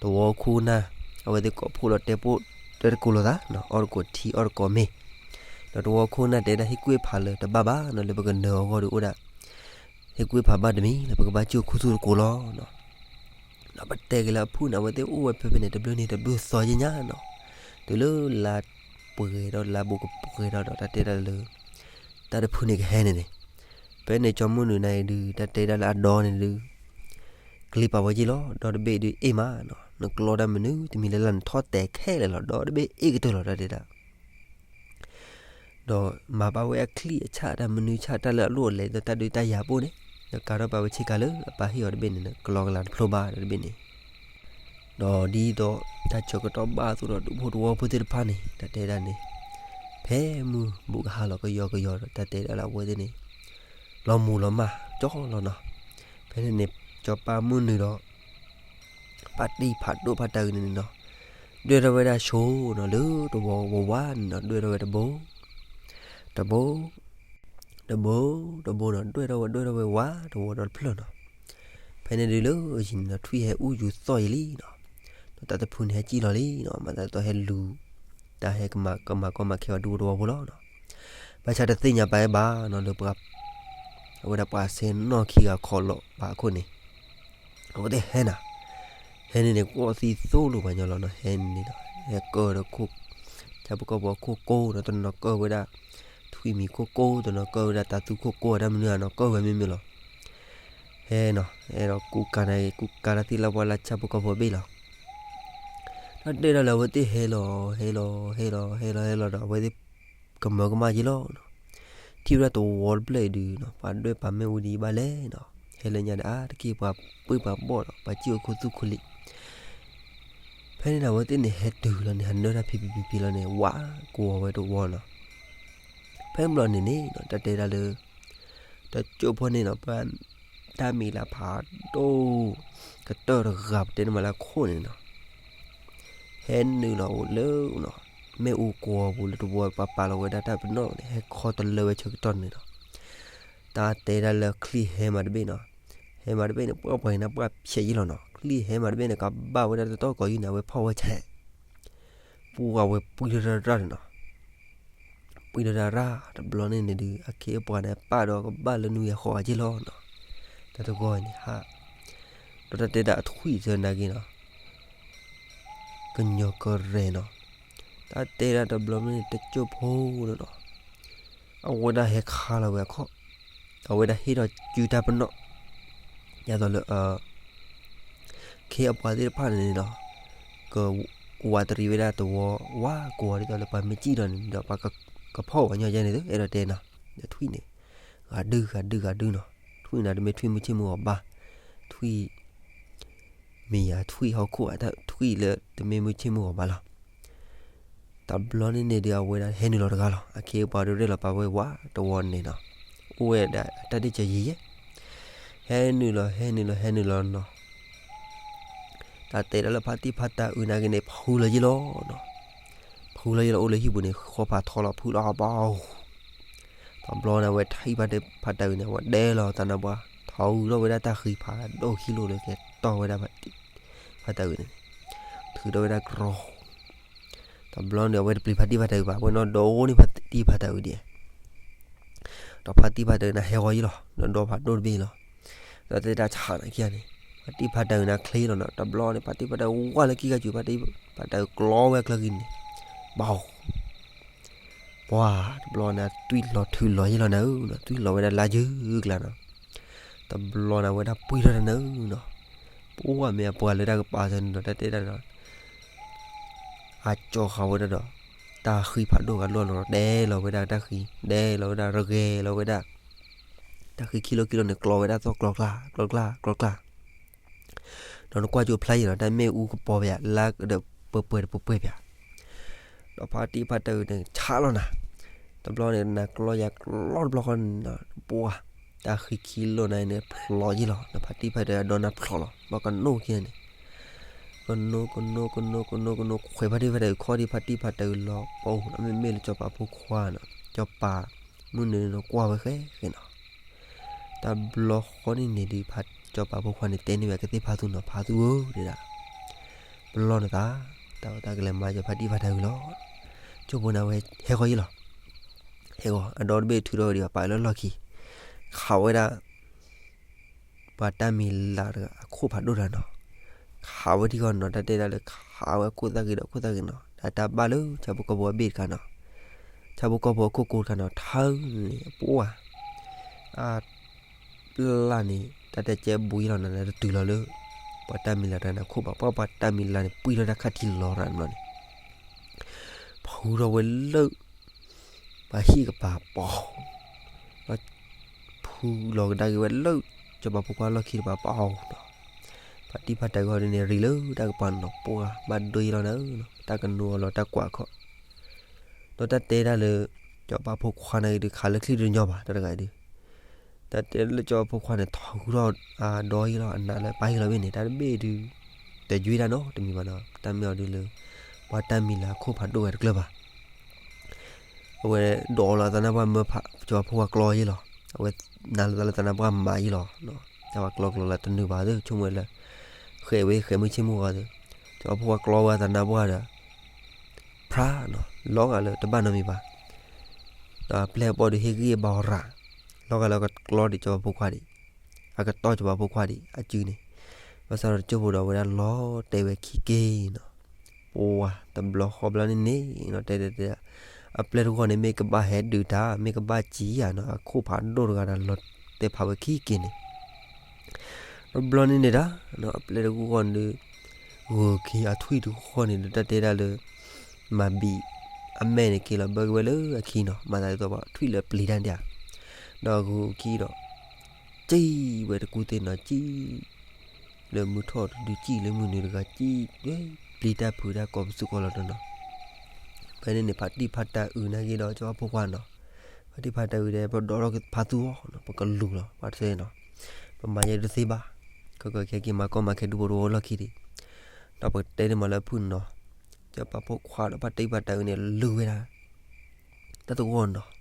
တဝီအခိၣ်အနၢ် အဝဲသ့ၣ်ကိးဖှိၣ်လီၤတဲပိၢ်တဲတကိးလိာ်သးနီၤ, အီၣ်တကိးထံအီၣ်တကိးမ့ၤ, ဒီးတဝီအခိၣ်အနၢ်တဲဒၣ်ဟ့ၣ်ကူၣ်ဟ့ၣ်ဖးလၢတဘၣ်ဘၣ်နီၤ, လၢပကနၢၤအဂီၢ်ဒီးအိၣ်ဒၣ် ဟ့ၣ်ကူၣ်ဟ့ၣ်ဖးဘၣ်တမံၤလၢ ပကဘၣ်စံၣ်အိၣ်ခူသူၣ်တကိးလီၤနီၤ. ဒီးပတဲက့ၤလၢအဖုၣ်န့ၣ် အဝဲသ့ၣ်အိၣ်ဝဲဖဲဖဲန့ၣ် တဘျုးနံၤတဘျုးသီယဲၢ်ညါနီၤ, တုၤလၢလါပှဲၤဒီးလါဘူးကပှဲၤဒီး ဒီးတၢ်တဲဒၣ်လၢ တၢ်တဖုန့ၣ်ကဟဲန့ၣ်န့ၣ်, ဖဲန့ၣ်ကၠီမုၢ်နုာ်နၤအံၤဒုး တၢ်တဲဒၣ်လၢအဒီန့ၣ်ဒုး ကျ့ပာ်ဝဲက့ၢ်လီၤ, ဒီတဘ့ၣ်ဒုးအ့ၣ်မးနီၤ, နကျီတၢ်မနုၤ တမံၤလၢ်လၢ်နထီၣ်တဲာ်ခဲလၢာ်လီၤ, ဒီတဘ့ၣ်အ့ၣ်ကတၢၢ်လီၤ တၢ်တဲဒၣ် ဒီးမၤဘၣ်ဝဲအချံၣ်အဆၣ်တၢ်မနုၤဆၣ်တၢ်လၢအလိၣ်အလဲၤဒီးတၢ်ဒုးတၢ်ယၤပိၢ်န့ၣ်, ဒီးကၤထီၣ်ဘၣ်ဝဲဆ့ကၤလၢအပၢ်ဟ့ၣ်အီၤတဘ့ၣ်န့ၣ် ကလီကလၤတဖျိဘၣ်ဒီးတဘ့ၣ်န့ၣ်, ဒီးဒ်သိးတၢ်ဆၢကတီၢ်ဘၣ်အသိးဒီးဒူဖိတဝီဖိသ့ၣ်တဖၣ်န့ၣ် တၢ်တဲဒၣ်န့ၣ်, ဖဲမုၢ်ဘူးကဟါလီၤကယီကယီဒီးတၢ်တဲဒၣ်လၢအဝဲသ့ၣ်န့ၣ် လီၤမူၤလီၤမၢ်ကၠီလီၤနီၤ, ဖဲန့ၣ်န့ၣ် စီၤပၤမုၢ်နုာ်ဒီး ဖါတံၢ်ဖးဒိၣ်ဖးတၢ်အုးန့ၣ်နီၤ, ဒွဲၣ်ထီၣ်ဝဲဒၣ်ဆိနီၤ လၢတဝီဝးဝးန့ၣ်နီၤ, ဒွဲၣ်ထီၣ်ဝဲတဘိ, တဘိ, တဘိ, တဘိနီၤ, ဒွဲၣ်ထီၣ်ဝဲ ဒွဲၣ်ထီၣ်ဝဲဝးတဝီဒီးတဖျၢၣ်နီၤ. ဖဲန့ၣ်ဒုးလၢအယံၤန့ၣ်နီၤ ထွံၣ်ဟဲအူယူၤသီၣ်ယံၤလံနီၤ, ဒီးတၢ်တဖုန့ၣ်ဟဲစံၣ်လီၤလံနီၤ, မၤသးဒ်သိးဟဲလူၤ တၢ်ဟဲကမၤကမၤကီမၤခဲအီၤဒူဖိတဝီဖိလီၤနီၤ. ဘၣ်ဆၣ်တသ့ၣ်ညါပာ်ဝဲဘၣ်နီၤ လၢပှၤ အဝဲဒၣ်ပှၤစဲနီၣ်ခံဂၤခီလီၤဘၣ်အခိၣ်န့ၣ် အဝဲသ့ၣ်ဟဲနၤ, ဟဲန့ၣ်န့ၣ် ကီၢ်သံသိၣ်လိာ်ပှၤညီလီၤနီၤ, ဟဲန့ၣ်န့ၣ်ဒီး ဟဲကၢၢ်ဒီးခိၣ် ဆၣ်ဖိကီၢ်ဖိအခိၣ်ကိးနီၤ, တနီၤကၢၢ်ဝဲဒၣ် ထွံၣ်မံၤခိၣ်ကိး, တနီၤကၢၢ်ဝဲဒၣ်တၤသူခိၣ်ကိး တၢ်မနုၤဧါနီၤ, ကၢၢ်ဝဲမ့မ့ၢ်လီၤ. ဟဲနီၤ, ဟဲဒီးကူကၤန့ၣ် ကူကၤတၢ်သ့ၣ်လၢပှၤလၢဆၣ်ဖိကီၢ်ဖိအဘ့ၣ်လီၤ. တၢ်တဲဒၣ်လၢအဝဲသ့ၣ်ဟဲလီၤ ဟဲလီၤ ဟဲလီၤ ဟဲလီၤ ဟဲလီၤဒီး အဝဲသ့ၣ်ကမၢကမၣ်က့ၤလီၤနီၤ. က့ၤဝဲဒၣ်တဝီတဖျၢၣ်အံၤဒုးနီၤ ပှၤဒွဲၣ်ပာ်မ့ၣ်အူဒ်အံၤဘၣ်လဲၣ်နီၤ, ဟဲလၢညါန့ၣ် အါတက့ၢ်ပှၤပှ့ၢ်ပှၤဘီၣ်ဒီး ပှၤစံၣ်အိၣ်ခူသူၣ်ခူလံာ်, ဖဲန့ၣ်န့ၣ် အဝဲသ့ၣ်န့ၣ်ဟဲတုၤလီၤန့ၣ် ဟးနၢတၢ်ဖံးဖံးဖံးဖံးလီၤန့ၣ် ဝးကွီၤဝဲတဝီနီၤ. ဖဲန့ၣ်ဘျီန့ၣ်န့ၣ်နီၤ တၢ်တဲဒၣ်လၢ တစိၢ်ဖိန့ၣ်နီၤ ပှၤတၢ်မံၤလၢဖးဒိၣ် ကတၢၢ်တဂၤ ပတဲန့ၣ်မးလၢအခိၣ်န့ၣ်နီၤ ဟဲနုာ်လီၤအိၣ်လၢနီၤ မ့ၣ်အူကွီၤပူၤလၢတဝီ ပှၤပာ်လီၤဝဲဒၣ်တၢ်ပနီၣ်န့ၣ် ဟဲခီတလၢဝဲဆၢကတီၢ်န့ၣ်နီၤ. တၢ်တဲဒၣ်လၢချံဟဲမးတဘ့ၣ်နီၤ, ဟဲမးတဘ့ၣ်န့ၣ် ပှၤပှၤက့ၤနၢ်ပှၢ်ဖျဲးယံလီၤနီၤ, ချံဟဲမးတဘ့ၣ်န့ၣ် ကဘၣ်ဝဲဒၣ်တတီၢ်ကီၤယုၢ်န့ၣ် အဝဲဖီၣ်ဝဲဆဲး ပှၤဝဲပှံထီၣ်တၢ်ရၣ်န့ၣ်နီၤ. ပှံထီၣ်တၢ်ရၣ်တဘျီန့ၣ်န့ၣ်ဒုး အခ့အပှၤန့ၣ် ပာ်ဒီးကဘၣ်လၢနွံဂၤဃိးဂၤက့ၢ်လီၤနီၤ. တၢ်တဂီၤအံၤန့ၣ်ဟး ဒီးတၢ်တဲဒၣ်အထွံၣ်သနာ်က့နီၤ ကညီၤကရဲၤနီၤ. တၢ်တဲဒၣ်တဘျီန့ၣ် တစိၢ်ဖိန့ၣ်နီၤ အဝဲဒၣ်ဟဲခးလီၤဝဲအခီၣ်, အဝဲဒၣ်ဟ့ၣ်ထီၣ်စုတၢ်ပနီၣ် ဒ်သိးလၢ ခ့အပှၤသ့ၣ်တဖၣ်န့ၣ်နီၤ ကဝးတရံးဝဲဒၣ်တဝီ ဝးကွီၤဒ်သိးလၢပှၤမ့ၢ်စံၣ်လီၤန့ၣ်ဒီး ပှၤကဖီၣ်ဝဲညီယဲန့ၣ် အဲၣ်ဒိးတဲနီၤ. ဒီးထွံၣ်န့ၣ် ဂၤဒုဂၤဒုဂၤဒုနီၤ, ထွံၣ်န့ၣ်တမ့ၢ်ထွံၣ်မုၢ်ဆ့ၣ်မုၢ်ဂီၤဘၣ်, ထွံၣ် မ့ၢ်ယၤထွံၣ်ဟီၣ်ခိၣ် ထွံၣ်လၢတမ့ၢ်မုၢ်ဆ့ၣ်မုၢ်ဂီၤဘၣ်လီၤ. တဘျီန့ၣ်န့ၣ်ဒုး အဝဲဒၣ်ဟဲနုာ်လီၤတဂၤလီၤ. အခ့အပှၤဒုးရဲၣ်လီၤပာ်ဝဲဝးတဝီန့ၣ်နီၤ, အိၣ်ဝဲဒၣ်တၢ်ဒ့ၣ်စၢၤယံၤယဲၢ်, ဟဲနုာ်လီၤ ဟဲနုာ်လီၤ ဟဲနုာ်လီၤနီၤ. တၢ်တဲဒၣ်လၢဖါတံၢ်ဖါတၢ်အုးနာ်က့န့ၣ် ဖုလီၤယံလီၤနီၤ, ဖုလီၤယံလီၤ အိၣ်လၢဟံၣ်ပူၤန့ၣ် ဃီဖးထီလီၤ ဖုလီၤဘၣ် တဘျီန့ၣ် အဝဲထံၣ်ဖါတံၢ်ဖါတၢ်အုးန့ၣ် အဝဲဒဲလီၤသးနါပှၢ် ထီအုးထီၣ်ဝဲဒၣ်တၢ်ဃံဖးဒိၣ်ခံလိၤလၢကဲတီၢ်ဝဲဒၣ်ဖါတံၢ်ဖါတၢ်အုးန့ၣ်, ထုးထီၣ်ဝဲဒၣ်ကြီ, တဘျီန့ၣ် အဝဲတပျံၤဖါတံၢ်ဖါတၢ်အုးဘၣ် အဝဲနီၢ်ဒီးအိၣ်န့ၢ်ဖါတံၢ်ဖါတၢ်အုးဒံး, ဒီးဖါတံၢ်ဖါတၢ်အုးန့ၣ် ဟဲဂီၤယံလီၤ ဒီးဒီဖးဒိၣ်တဘ့ၣ်လီၤ. ဒီးတဲတၢ်ဆါန့ၣ်ခံဂၤန့ၣ် ဖါတံၢ်ဖါတၢ်အုးန့ၣ်ချ့လီၤနီၤ, တဘျီန့ၣ် ဖါတံၢ်ဖါတၢ်အုးဝဲလၢခံက့ၤ ဖါတံၢ်ဖါတၢ်အုးကျီဝဲအကျါက့ၤန့ၣ်, ဘၣ် ပှၤတဘျီန့ၣ် သွံၣ်လီၤထုးလီၤယံလီၤနၤဧၢနီၤ, သွံၣ်လီၤဝဲဒၣ်လါယုၢ်ကျါနီၤ, တဘျီန့ၣ် အဝဲဒၣ်ပှံထီၣ်တၢ်နၤဧၢနီၤ, ပှၤမ့ၢ်အပှၤလၢတၢ်ကပၤသၢန့ၣ်ဒီး တၢ်တဲတၢ်နီၤ အကၠီဃာ်ဝဲဒၣ်ဒီး တၢ်ဃံဖးဒိၣ်ဂၤလီၢ်လီၤ ဒဲလီၤဝဲဒၣ်တၢ်ဃံ ဒဲလီၤဝဲဒၣ်ရဂဲၤလီၤဝဲဒၣ် တၢ်ဃံခံလိၤခံလိၤန့ၣ် ကျီဝဲဒၣ်သီၣ်ကျီကျါ ကျီကျါ ကျီကျါ ဒီးနကွၢ်ကၠိဖျါယံၤလီၤ တၢ်မ့ၣ်အူကပီၤပယၤ လၢဒီးပှဲၤပှဲၤတပှဲၤပှဲၤပယၤ ဒီးဖါတံၢ်ဖါတၢ်အုးန့ၣ် ဆါလီၤနၤ, တဘျီန့ၣ် နၤကျီယၤကျီတဘျီဃီန့ၣ် ပှၤ တၢ်ဃံခံလိၤနၤန့ၣ် ဖျိးယံၤလီၤ ဒီးဖါတံၢ်ဖါတၢ်အုးအဒိနၢ်ဖျိးလီၤ ဘၣ်ကနိၣ်ခံန့ၣ် ကနိၣ် ကနိၣ် ကနိၣ် ကနိၣ် ကနိၣ် ခွဲးဖါတံၢ်ဖါတၢ်အုး ခီၣ်ဒံးဖါတံၢ်ဖါတၢ်အုးလီၤ ပအိၣ် မ့မ့ၢ်လၢစီၤပၤဖိခွါနီၤ စီၤပၤမုၢ်နုာ်န့ၣ် ကွၢ်ဝဲဃဲဃဲနီၤ တဘျီဃီန့ၣ်န့ၣ်ဒုး စီၤပၤဖိခွါန့ၣ် တဲန့ၢ်ဝဲကသ့ၣ်ဖါသူနီၤ ဖါသူဧၢ တဲဒၣ် ပလီၢ်နသး တၢ်ဝဲတၢ်ကလဲၤမၤယဖါတံၢ်ဖါတၢ်အုးလီၤ ကၠိဖိန့ၣ်ဝဲ ဟဲဃီၤယံၤလီၤ ဟဲဃီၤ အဒီတဘ့ၣ်ထုးထီၣ်ဝဲဒံးဘၣ် ပာ်လၢလီၢ်ခံ ခးဝဲဒၣ် ပှၤတၢ်မံၤလၤတဂၤ အခိၣ်ဖးဒိၣ်တဂၤနီၤ ခးဝဲထံဃီနီၤ တၢ်တဲဒၣ်လၢခးဝဲအခိၣ်သၣ်ဂ့ၤဒီးအခိၣ်သၣ်ဂ့ၤနီၤ တၢ်တၢ်ဘၣ်လၢဆၣ်ဖိကီၢ်ဖိအဘ့ၣ်တခါနီၤ ဆၣ်ဖိကီၢ်ဖိအခိၣ်ကိးတခါနီၤ ထၢန့ၣ် အပှၤ အ ပျၢ်န့ၣ် တၢ်တဲကဲဘှံးလီၤနၤ တတုၤလီၤလၢ ပှၤတၢ်မံၤလၤတဂၤန့ၣ် အခိၣ်ဘၣ် ပှၤပှၤတၢ်မံၤလၤန့ၣ် ပှံထီၣ်တၢ်ခါထံလီၤရၤတဘျီန့ၣ် ဖုထီၣ်ဝဲလၢ ပှၤဟံၣ်ကပၤပီၤ ဒီး ဖုလီၤကဒါက့ၤဝဲလၢ စီၤပၤဖိခွါလီၢ်ခံတပၤပီၤနီၤ ဖါတံၢ်ဖါတၢ်အုးန့ၣ် ရံးလၢတၢ်ကပၤနီၤ ပှၤဘၣ်ဒိယံၤလီၤနၤဧၢနီၤ တၢ်ကနိအီၤလီၤတၢ်ကွၢ်ခီၣ် ဒီးတၢ်တဲဒၣ်လၢ စီၤပၤဖိခွါန့ၣ်ဒုး ခးလၢချံတညီဘၣ် တၢ်တဂၤအံၤဒုး တၢ်တဲလၢစီၤပၤဖိခွါန့ၣ် ထီၣ်ဃုထီၣ်အဒီယံၤလီၤ အနးလၢပၢ်ယံၤလီၤဘ့ၣ်န့ၣ် တၢ်တဘ့ၣ်ဒုး တယွ့ဒၣ်နီတမံၤဘၣ်နီၤ တၢ်မ့ၢ်အီၤဒုးလၢ ပှၤတၢ်မံၤလၤအခိၣ်ဖးဒိၣ်ဝဲတကျၢၤဘၣ် အဝဲဒိးလီၤသးနါပှၢ်မၢဖး စီၤပၤဖိခွါကျီယံၤလီၤ အဝဲနၤလီၤသးလၢသးနါပှၢ်မၤယံၤလီၤ တၢ်ပှၤကျီကျီလၢတနုာ်ဘၣ်သ့ ဆိကမိၣ်ဝဲလၢ ဃဲးဝဲဃဲးမုၢ်ဆ့ၣ်မုၢ်ဂီၤသ့ စီၤပၤဖိခွါကျီဝဲသးနါပှၢ်ဒီး ဖျါနီၤ လီၤဂာ်လၢတဘၣ်နီတမံၤဘၣ် ဒီးပျဲၢ်အဘီၣ်ဒုးဟ့ၣ်ဂံၢ်အဘါအီၤရၤ လီၤဂာ်လၢကကျီဒံးစီၤပၤဖိခွါဒံး အကတီၢ်စီၤပၤဖိခွါဒံး အစုန့ၣ် ဘၣ်ဆၣ်ဒီးတစိၢ်ဖိဒီးအဝဲဒၣ်လီၤတဲာ်ဝဲခံက့ၤနီၤ ပှၤတဘျီဃီဘျီန့ၣ်န့ၣ်နီၤ တဲတဲတဲ အပျဲၢ်တဂီၢ်န့ၣ် မ့ၢ်ကဘၣ်ဟဲဒုးတၢ် မ့ၢ်ကဘၣ်စံၣ်ယၤနီၤ အခိၣ်ဖးဒိၣ်တဂၤဒီးလီၤတဲာ်ဖးဝဲခံက့ၤန့ၣ် တဘျီန့ၣ်န့ၣ်ဒၣ် အပျဲၢ်တဂီၢ်န့ၣ် ဂိၤခံအထွံၣ်တဂီၢ်န့ၣ်ဒီး တၢ်တဲဒၣ်လၢ မၤဘံး အမဲာ်န့ၣ်က့ၤလီၤဘၢက့ၤဝဲလၢအခံနီၤ မၤသးဒ်သိးပှၤထွံၣ်လၢပျံၤတၢ်ဒၣ် ဒီးဂုၤခံဒီး စံၣ်ဝဲတကူသ့ၣ်နီၤ စံၣ် လၢမုၢ်ထီၣ်တဒု စံၣ်လၢမုၢ်နုာ်တဂၤ စံၣ် ပျံၤတၢ်ဖုးတၢ်ကိးပသူကိးလီၤတနီၤ. ဖဲန့ၣ်န့ၣ် ဖါတံၢ်ဖါတၢ်အုးနာ်က့ဒီး စီၤပၤဖိခွါနီၤ, ဖါတံၢ်ဖါတၢ်အုးဒီး ပဒိးထီၣ်ဖါသူအီၤနီၤ, ပကလူၤလီၤ ပှၤတသ့နီၤ, ပမၤယဲဒုးသ့ဘၣ်, ခဲကီခဲက့ၤမၤကီမၤခဲဒူဖိတဝီလီၢ်ခံဒံး, ဒီးပကတဲန့ၢ်မးလၢဖုၣ်န့ၣ်နီၤ, စီၤပၤဖိခွါဒီးဖါတံၢ်ဖါတၢ်အုးန့ၣ် လူၤဝဲဒၣ် တၢ်သဝီနီၤ,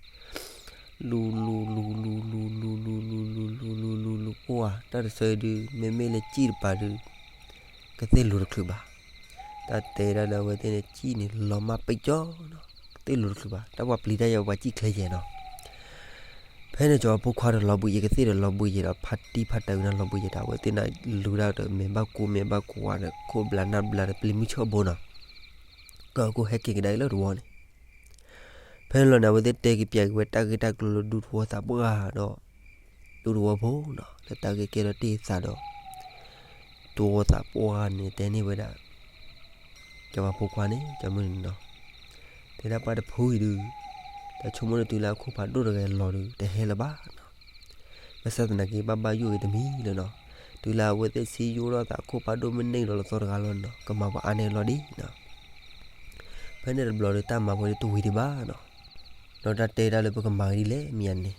လူၤလူၤလူၤလူၤလူၤလူၤလူၤလူၤလူၤလူၤလူၤလူၤလူၤအိၣ်ဧါ, တၢ်တဆၢဒုး မ့မ့ၢ်လၢစံၣ်တပၤဒုး ကသ့ၣ်လူၤတချုးဘၣ်. တၢ်တဲဒၣ်လၢအဝဲသ့ၣ်န့ၣ် စံၣ်န့ၣ်လီၤမၢ်ပံကၠီနီၤ, ကသ့ၣ်လူၤတချုးဘၣ်, တၢ်ပှၤပျံၤတၢ်ယဲပှၤစံၣ်ချ့ယဲနီၤ. ဖဲန့ၣ်စီၤပၤဖိခွါဒီးလီၤဘှံးယဲ ကသ့ၣ်ဒီးလီၤဘှံးယဲဒီး ဖါတံၢ်ဖါတၢ်အုးန့ၣ်လီၤဘှံးယဲဒီး အဝဲသ့ၣ်န့ၣ်လူၤဒၣ်ဒီး မဲာ်ဘၣ်ကူမဲာ်ဘၣ်ကူဝါဒီး ခိၣ်ဘျးနၢ်ဘျးဒီး ပျံၤမုၢ်ဆၢၣ်ဘိနီၤ, ကၢၢ်ကိၣ်ဟဲက့ၤကဒါက့ၤလၢတဝီန့ၣ် ဖဲန့ၣ်လီၤန့ၣ် အဝဲသ့ၣ်တဲက့ၤပၠးက့ၤဝဲတၢ်ဂ့ၢ်တၢ်ကျိၤလၢဒူသဝီသးပှၢ်ဒီး ဒူသဝီဖိနီၤ, လၢတၢ်ဂ့ၢ်ကဲထီၣ်တ့ၢ်သးဒီး သဝီသးပှၢ်န့ၣ်တဲန့ၢ်ဝဲဒၣ် စီၤပၤဖိခွါန့ၣ် စီၤမုၢ်နုာ်နီၤ, တဲဒၣ်ပှၤတဖုအံၤဒုး တၢ်ဆိကမိၣ်န့ၣ်တုၤလၢအခိၣ်ဖးဒိၣ်တဂၤလီၤဒုး တဟဲလၢၤဘၣ်နီၤ. ဘၣ်ဆၣ်သနာ်က့ ဘၣ်ဘၣ်ယိၣ်ဂ့ၤတမံၤလၢၤနီၤ, တုၤလၢအဝဲသ့ၣ်ဆံးယိၣ်ထီၣ်သး အခိၣ်ဖးဒိၣ်မ့ၢ်န့ၢ်လီၤလၢသီတဂၤလီၤနီၤ ကမၤပှၤအါန့ၢ်အလီၢ်ဒံးနီၤ. ဖဲန့ၣ်တဘျီဒီး တၢ်မၤဝဲဒၣ်တဝံၤဒံးဘၣ်နီၤ, ဒီးတၢ်တဲဒၣ်လၢပကမၤဂ့ၤဒ်လဲၣ်မ့ၢ်ဧါန့ၣ်,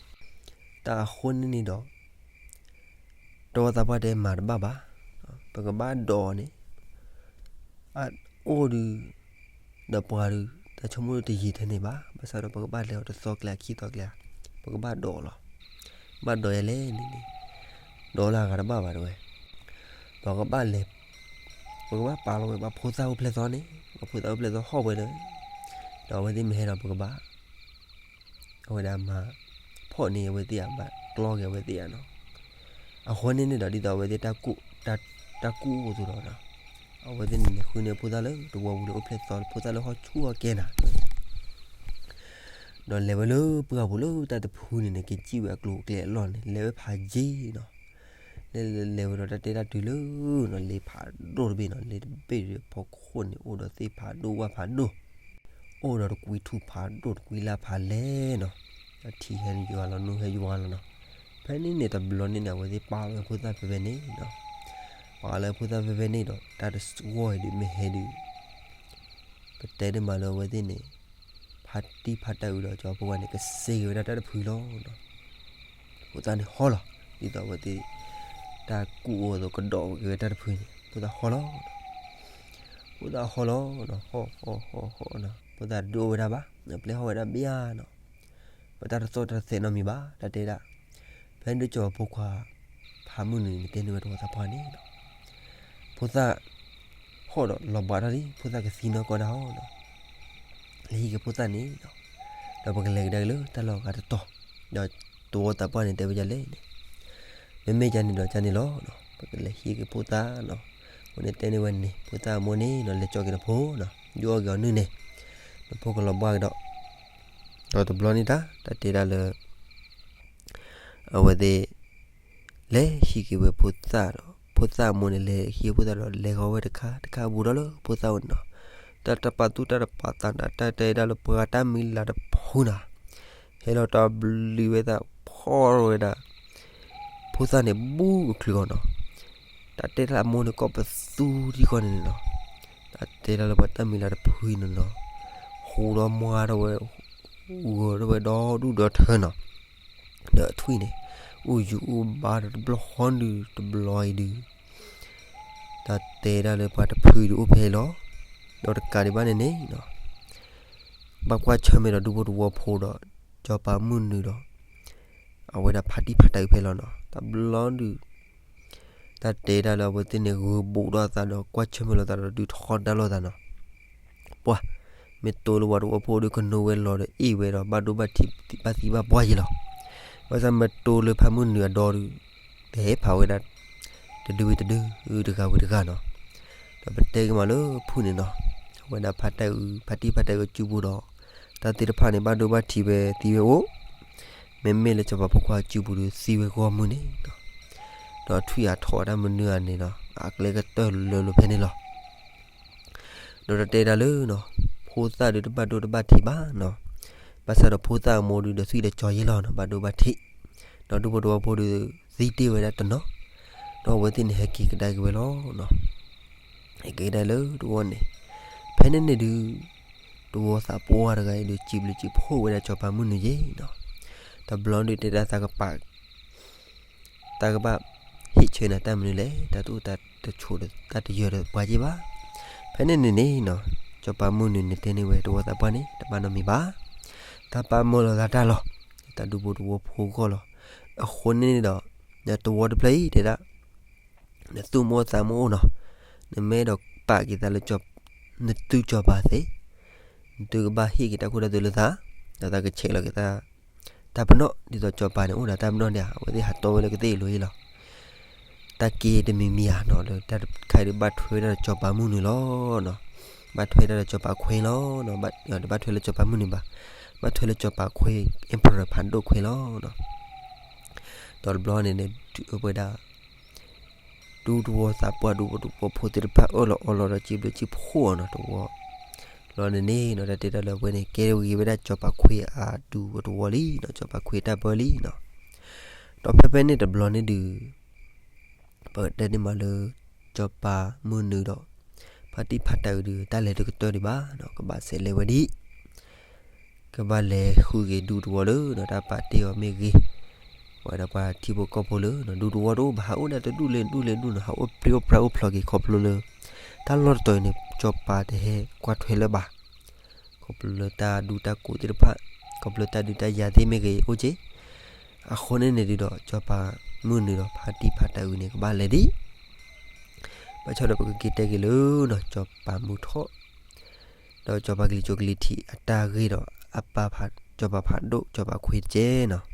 တၢ်အဃိန့ၣ်န့ၣ်ဒီး သဝီသးပှၢ်တဲမၤတဘၣ်ဘၣ်, ပကဘၣ်ဒိးအီၤန့ၣ် အအိၣ်ဒုး ဒီးပှၤဒုး တၢ်ဆိကမိၣ်တယံာ်ထဲန့ၣ်ဘၣ်, ဘၣ်ဆၣ်ဒီးပကဘၣ်လဲၤအီၤတသီကျဲ ခံသီကျဲ, ပကဘၣ်ဒိးအီၤလီၤ. ဘၣ်ဒိးယဲလဲၣ်န့ၣ်န့ၣ်, ဒိးလၢအဂၤတဘၣ်ဘၣ်တဲဝဲ, ပကဘၣ်လဲၤ, ပကဘၣ်ပာ်လီၤဝဲ ပှၤဖိသၣ်အိၣ်ဖျဲၣ်သီန့ၣ်, ပှၤဖိသၣ်အိၣ်ဖျဲၣ်သီဟီၣ်ဝဲလၢ ဒီးအဝဲသ့ၣ်မ့ၢ်ဟဲဒီးပကဘၣ် အဝဲဒၣ်မၤ ဖီၣ်န့ၢ်အဝဲသ့ၣ်ဧါ, မၤကျီက့ၤအဝဲသ့ၣ်ဧါနီၤ. အဃိန့ၣ်န့ၣ်ဒီး ဒ်သိးအဝဲသ့ၣ် တၢ်ကူၣ်အိၣ်အသိးဒီး အဝဲသ့ၣ်န့ၣ်န့ၣ် ဃုန့ၢ်ဖိသၣ်လၢတဝီပူၤလၢအိၣ်ဖျဲၣ်သီ ဖိသၣ်လၢဟီၣ်ဆူၣ်ဟီၣ်ကဲနၤ ဒီးလဲၤဝဲလၢပှၢ်ပူၤလၢတၢ်တဖုန့ၣ်န့ၣ် ကစံၣ်ဝဲအကျိၤအကျဲအလီၢ်န့ၣ် လဲၤဝဲဖးယံၤနီၤ, လဲၤလဲၤဝဲဒီးတၢ်တဲတၢ်တုၤလၢ လ့ဖးဒိၣ်တဘ့ၣ်နီၤ, လ့တဘ့ၣ်ဒီးဖီခိၣ်န့ၣ် အိၣ်ဒီးသ့ၣ်ဖးဒိၣ်ဝၣ်ဖးဒိၣ်, အိၣ်ဒီးတကွံထူၣ်ဖးဒိၣ်တကွံလၢ်ဖးလဲၢ်နီၤ, အထံဟဲယွၤလီၤ နူဟဲယွၤလီၤနီၤ. ဖဲန့ၣ်န့ၣ်တဘျီန့ၣ်န့ၣ် အဝဲသ့ၣ်ပာ်လီၤဝဲဖိသၣ်ဖဲဖဲန့ၣ်နီၤ, ပာ်လီၤဝဲဖိသၣ်ဖဲဖဲန့ၣ်ဒီး တၢ်တဂီၢ်အံၤဒုးမ့ၢ်ဟဲဒုး ပတဲဒၣ်မးလၢအဝဲသ့ၣ်န့ၣ် ဖါတံၢ်ဖါတၢ်အုးဒီးစီၤပၤဖိခွါန့ၣ် ကစ့က့ၤဝဲဒၣ်တၢ်တဖုလီၤ. ဖိသၣ်န့ၣ်ဟီၣ်လီၤ, ဒ်သိးအဝဲသ့ၣ် တၢ်ကူၣ်အိၣ်အသိး ကဒိးက့ၤဝဲတၢ်တဖုန့ၣ် ဖိသၣ်ဟီၣ်လီၤ. ဖိသၣ်ဟီၣ်လီၤနီၤ, ဟီၣ်ဟီၣ်ဟီၣ်ဟီၣ်နီၤ, ဖိသၣ်တဒုးအိၣ်ဝဲဒၣ်ဘၣ်, ပျဲဟီၣ်ဝဲဒၣ်ဘၣ်ဧါနီၤ, ပတၢ်တသီၣ်တၢ်သဲးနီတမံၤဘၣ် တၢ်တဲဒၣ်. ဖဲန့ၣ်ဒုးစီၤပၤဖိခွါ ဖးမုၢ်နုာ်န့ၣ် တဲန့ၢ်ဝဲသဝီသးပှၢ်န့ၣ်နီၤ, ဖိသၣ်ဟီၣ်ဒီးလီၤဘှးထီၣ်လံ, ဖိသၣ်ကသံနီၢ်ကီၢ်ဒၣ်အီၤနီၤ, လဲၤဟံးက့ၤဖိသၣ်န့ၣ်နီၤ, ဒီးပကလဲၤကဒါက့ၤလၢတၢ်လီၢ်အဂၤတတီၤ, ဒီးသဝီသးပှၢ်န့ၣ်တဲဝဲဒ်လဲၣ်န့ၣ်, မ့မ့ၢ်ကန့ၣ်ဒီးကန့ၣ်လီၤ, ပကလဲၤဟံးက့ၤဖိသၣ်နီၤ, အဃိန့ၣ်တဲန့ၢ်ဝဲန့ၣ် ဖိသၣ်အမိၢ်န့ၣ်နီၤ လဲၤကၠီက့ၤနဖိနီၤ, ဒုးအီၣ်က့ၤအီၤနုၢ်န့ၣ်, နဖိကလီၤဘှးကဒီး, ဒီးတဘျီန့ၣ်တၢ် တၢ်တဲဒၣ်လၢ အဝဲသ့ၣ် လဲၤဟံးက့ၤဝဲဖိသၣ်ဒီး ဖိသၣ်အမိၢ်န့ၣ် လဲၤဟံးဖိသၣ်ဒီး လဲၤဃီၤဝဲတခါတခါဘူးဒီးလၢဖိသၣ်အအိၣ်န့ၣ်နီၤ, တၢ်တပာ်သူၣ်တၢ်တပာ်သးနၤ တၢ်တဲဒၣ်လၢပှၤတၢ်မံၤလၤတဖုနၤ, ဟဲလီၤတဘျီဝဲသး ဖီၣ်ဝဲဒၣ် ဖိသၣ်န့ၣ် ဘူးကချုးအီၤနီၤ, တၢ်တဲဒၣ်အမိၢ်န့ၣ် ကိးပသူထံဃီန့ၣ်န့ၣ်နီၤ, တၢ်တဲဒၣ်လၢပှၤတၢ်မံၤလၤတဖုအံၤန့ၣ်နီၤ, ဟူးဒီးမွှါထီၣ်ဝဲ ဂၢၤထီၣ်ဝဲဒီဒူၣ်ဒီထၢနီၤ, ဒီးအထွံၣ်န့ၣ် အိၣ်ယူၤအိၣ်ဘါဒီးတဘျီဃီဒုး တဘျီအံၤဒုး တၢ်တဲဒၣ်လၢပှၤတဖုအံၤဒုးအိၣ်ဖဲအံၤလီၤ, ဒီးတကးဒံးဘၣ်န့ၣ်န့ၣ်နီၤ, ဘၣ်ကွၢ်ဆၢၣ်မဲာ်ဒီးဒူဖိသဝီဖိဒီး စီၤပၤမုၢ်နုာ်ဒီး အဝဲဒၣ်ဖါတံၢ်ဖါတၢ်အုးဖဲအံၤလီၤနီၤ, တဘျီဒုး တၢ်တဲဒၣ်လၢအဝဲသ့ၣ်န့ၣ် ဂုာ်ဘူးဒီးအသးဒီး ကွၢ်ဆၢၣ်မဲာ်လိာ်သးဒီး ဒုးထီဒါလိာ်သးနီၤ, ပှၤ မ့ၢ်တိလၢပှၤသဝီဖိဒီး ကနိးဝဲလီၤဒီးအ့ၣ်ဝဲဒီး ဘၣ်ဒိဘၣ်ထံးဘၣ်သံဘၣ်ပှၢ်ယဲလီၤ, ဘၣ်ဆၣ်မ့ၢ်တိလၢဖါမုၢ်နုာ်အဒီဒုး တဟဲဖးဝဲဒၣ် တဒုဝံၤတဒု တဂၤဝံၤတဂၤနီၤ, ဒီးပတဲက့ၤမးလၢဖုၣ်န့ၣ်နီၤ, အဝဲဒၣ်ဖါတၢ်အုး ဖါတံၢ်ဖါတၢ်အုးအစုပူၤဒီး တၢ်သ့ၣ်တဖၣ်န့ၣ် ဘၣ်ဒိဘၣ်ထံးဝဲသံဝဲအိၣ်, မ့မ့ၢ်လၢစီၤပၤဖိခွါအစုပူၤဒီး သံဝဲဂီၢ်မုၢ်န့ၣ်နီၤ, ဒီးထွံၣ်အထီၣ်တၢ်မနုၤအန့ၣ်နီၤ အကျဲကတၢၢ်လၢလိၤဖဲန့ၣ်လီၤ. ဒီးတၢ်တဲဒၣ်လၢနီၤ, ဖိသၣ်ဒုးတဘၣ်ဒိတဘၣ်ထံးဘၣ်နီၤ, ဘၣ်ဆၣ်ဒီးဖိသၣ်အမိၢ်ဒုး ဒီးသွံၣ်ဒီးကၠီၤယဲလီၤနီၤ, ဘၣ်ဒိဘၣ်ထံး, ဒီးဒူဖိတဝီဖိဒီး သံတ့ၢ်ဝဲဒၣ်တနီၤ, ဒီးအဝဲသ့ၣ်န့ၣ်ဟဲက့ၤကဒါက့ၤဝဲလီၤ. ဟဲက့ၤကဒါလၢတဝီန့ၣ်, ဖဲန့ၣ်န့ၣ်ဒုး တဝီသးပှၢ်တဂၤအံၤဒုး စံးဘျုးစံးဖှိၣ်ဝဲဒၣ်စီၤပၤမုၢ်နုာ်ယဲနီၤ, တဘျီဒုးတဲဒၣ်သးကပာ် တၢ်ကဘၣ်ဟ့ၣ်ဆၢနၤတၢ်မနုၤလဲၣ်, တၢ်တအိၣ်တၢ်တဆိးဒီးတၢ်တယၢၤဒီးပှၤက့ဘၣ်. ဖဲန့ၣ်န့ၣ်န့ၣ်နီၤ, စီၤပၤမုၢ်နုာ်န့ၣ်တဲန့ၢ်ဝဲတဝီသးပှၢ်န့ၣ် တဘၣ်နီတမံၤဘၣ်, တၢ်ပာ်မၢလီၤသးတၢ်လီၤ, တၢ်ဒူဖိတဝီဖိအဂီၢ်လီၤ. အဃိန့ၣ်ဒီး တဝီတဖျၢၣ်အံၤတဲဒၣ် နသူၣ်မ့ၢ်အိၣ်သးမ့ၢ်အိၣ်နီၤ, နမ့ၢ်အဲၣ်ဒိးပာ်က့ၤသးလၢ နသုစီၤပၤသ့, နသုကဘၣ်ဟ့ၣ်က့ၤတၢ်ခိတၢ်သွဲလၢသး, ဒီးသးကဆဲးလီၤက့ၤသး တၢ်ပနီၣ်, ဒ်သိးစီၤပၤန့ၣ်အိၣ်ဒီးတၢ်ပနီၣ်န့ၣ် အဝဲသ့ၣ်ဟးတီဝဲလၢကသ့ၣ်အလိၤအံၤလီၤ. တၢ်က့တမံၤမံၤဧါနီၤ, လၢတၢ်တခါအံၤဒုးဘၣ်ထွဲဝဲဒၣ်ဒီးစီၤပၤမုၢ်နုာ်လီၤနီၤ, ဘၣ်ထွဲဒၣ်ဒီးစီၤပၤခွ့လီၤ, တဘၣ်ထွဲလၢစီၤပၤမုၢ်နုာ်ဘၣ်, ဘၣ်ထွဲလၢစီၤပၤခွ့ emperor ဖးဒိၣ်ခွ့လီၤ. ဒီးတဘျီန့ၣ်န့ၣ် ဒုးဝဲဒၣ် ဒူတဝီသးပှၢ်ဒူဖိတဝီဖိသ့ၣ်တဖၣ်အၢၣ်လီၤအီလီၤဒီးစံးဘျုးစံးဖှိၣ်အီၤနီၤ, တဝီ လီၤန့ၣ်န့ၣ်နီၤ, တၢ်တဲတၢ်လၢအဝဲန့ၣ် ကဲဂ့ၤဝဲဒၣ်စီၤပၤခွ့အဒူတဝီလံနီၤ, စီၤပၤခွ့တၢ်ပၢလံနီၤ. ဒီးဖဲဖဲန့ၣ်တဘျီန့ၣ်ဒုး ပတဲန့ၢ်မးလၢ စီၤပၤမုၢ်နုာ်ဒီး ဖါတံၢ်ဖါတၢ်အုးဒုး တၢ်လဲၤတကတၢၢ်ဒံးဘၣ်နီၤ, ကဘၣ်ဆဲးလဲၤဝဲဒၣ် ကဘၣ်လဲၤဃုက့ၤဒူတဝီလၢနီၤ, တၢ်ပာ်တ့ၢ်အီၤမ့ၢ်ဂ့ၤ, ပှၤဒီးပှၤထံဖိကီၢ်ဖိလၢနီၤ, ဒူတဝီတအိၣ်ဘၣ်, ဟးအိၣ်ဒၣ်တဒူၣ်လၢဒူၣ်လၢဒူၣ်နီၤ, ဟးအိၣ်ပြံအိၣ်ပြါအိၣ်ဖျိးက့ၤခီဖျိလၢ တၢ်လီၢ်တတီၤအံၤန့ၣ် စီၤပၤတဟဲကွၢ်ထွဲလၢၤဘၣ်. ခီဖျိလၢတၢ်ဒူတၢ်ကိးသ့ၣ်တဖၣ်, ခီဖျိတၢ်ဒုးတၢ်ယၤသ့ၣ်မ့ၢ်ဂ့ၤအိၣ်က့ၤ, အဃိန့ၣ်န့ၣ်ဒုးဒီး စီၤပၤမုၢ်နုာ်ဒီးဖါတံၢ်ဖါတၢ်အုးန့ၣ် ကဘၣ်လဲၤဒံး ဘၣ်ဆၣ်ဒီးပကက့ၤတဲက့ၤလၢနီၤ, စီၤပၤမုၢ်ထီၣ် ဒီးစီၤပၤကလံၤစိးကလံၤထံးအတၢ်ဂ့ၢ်ဒီး အပၢ်ဖး, စီၤပၤဖးဒိၣ် စီၤပၤခွ့တကဲနီၤ,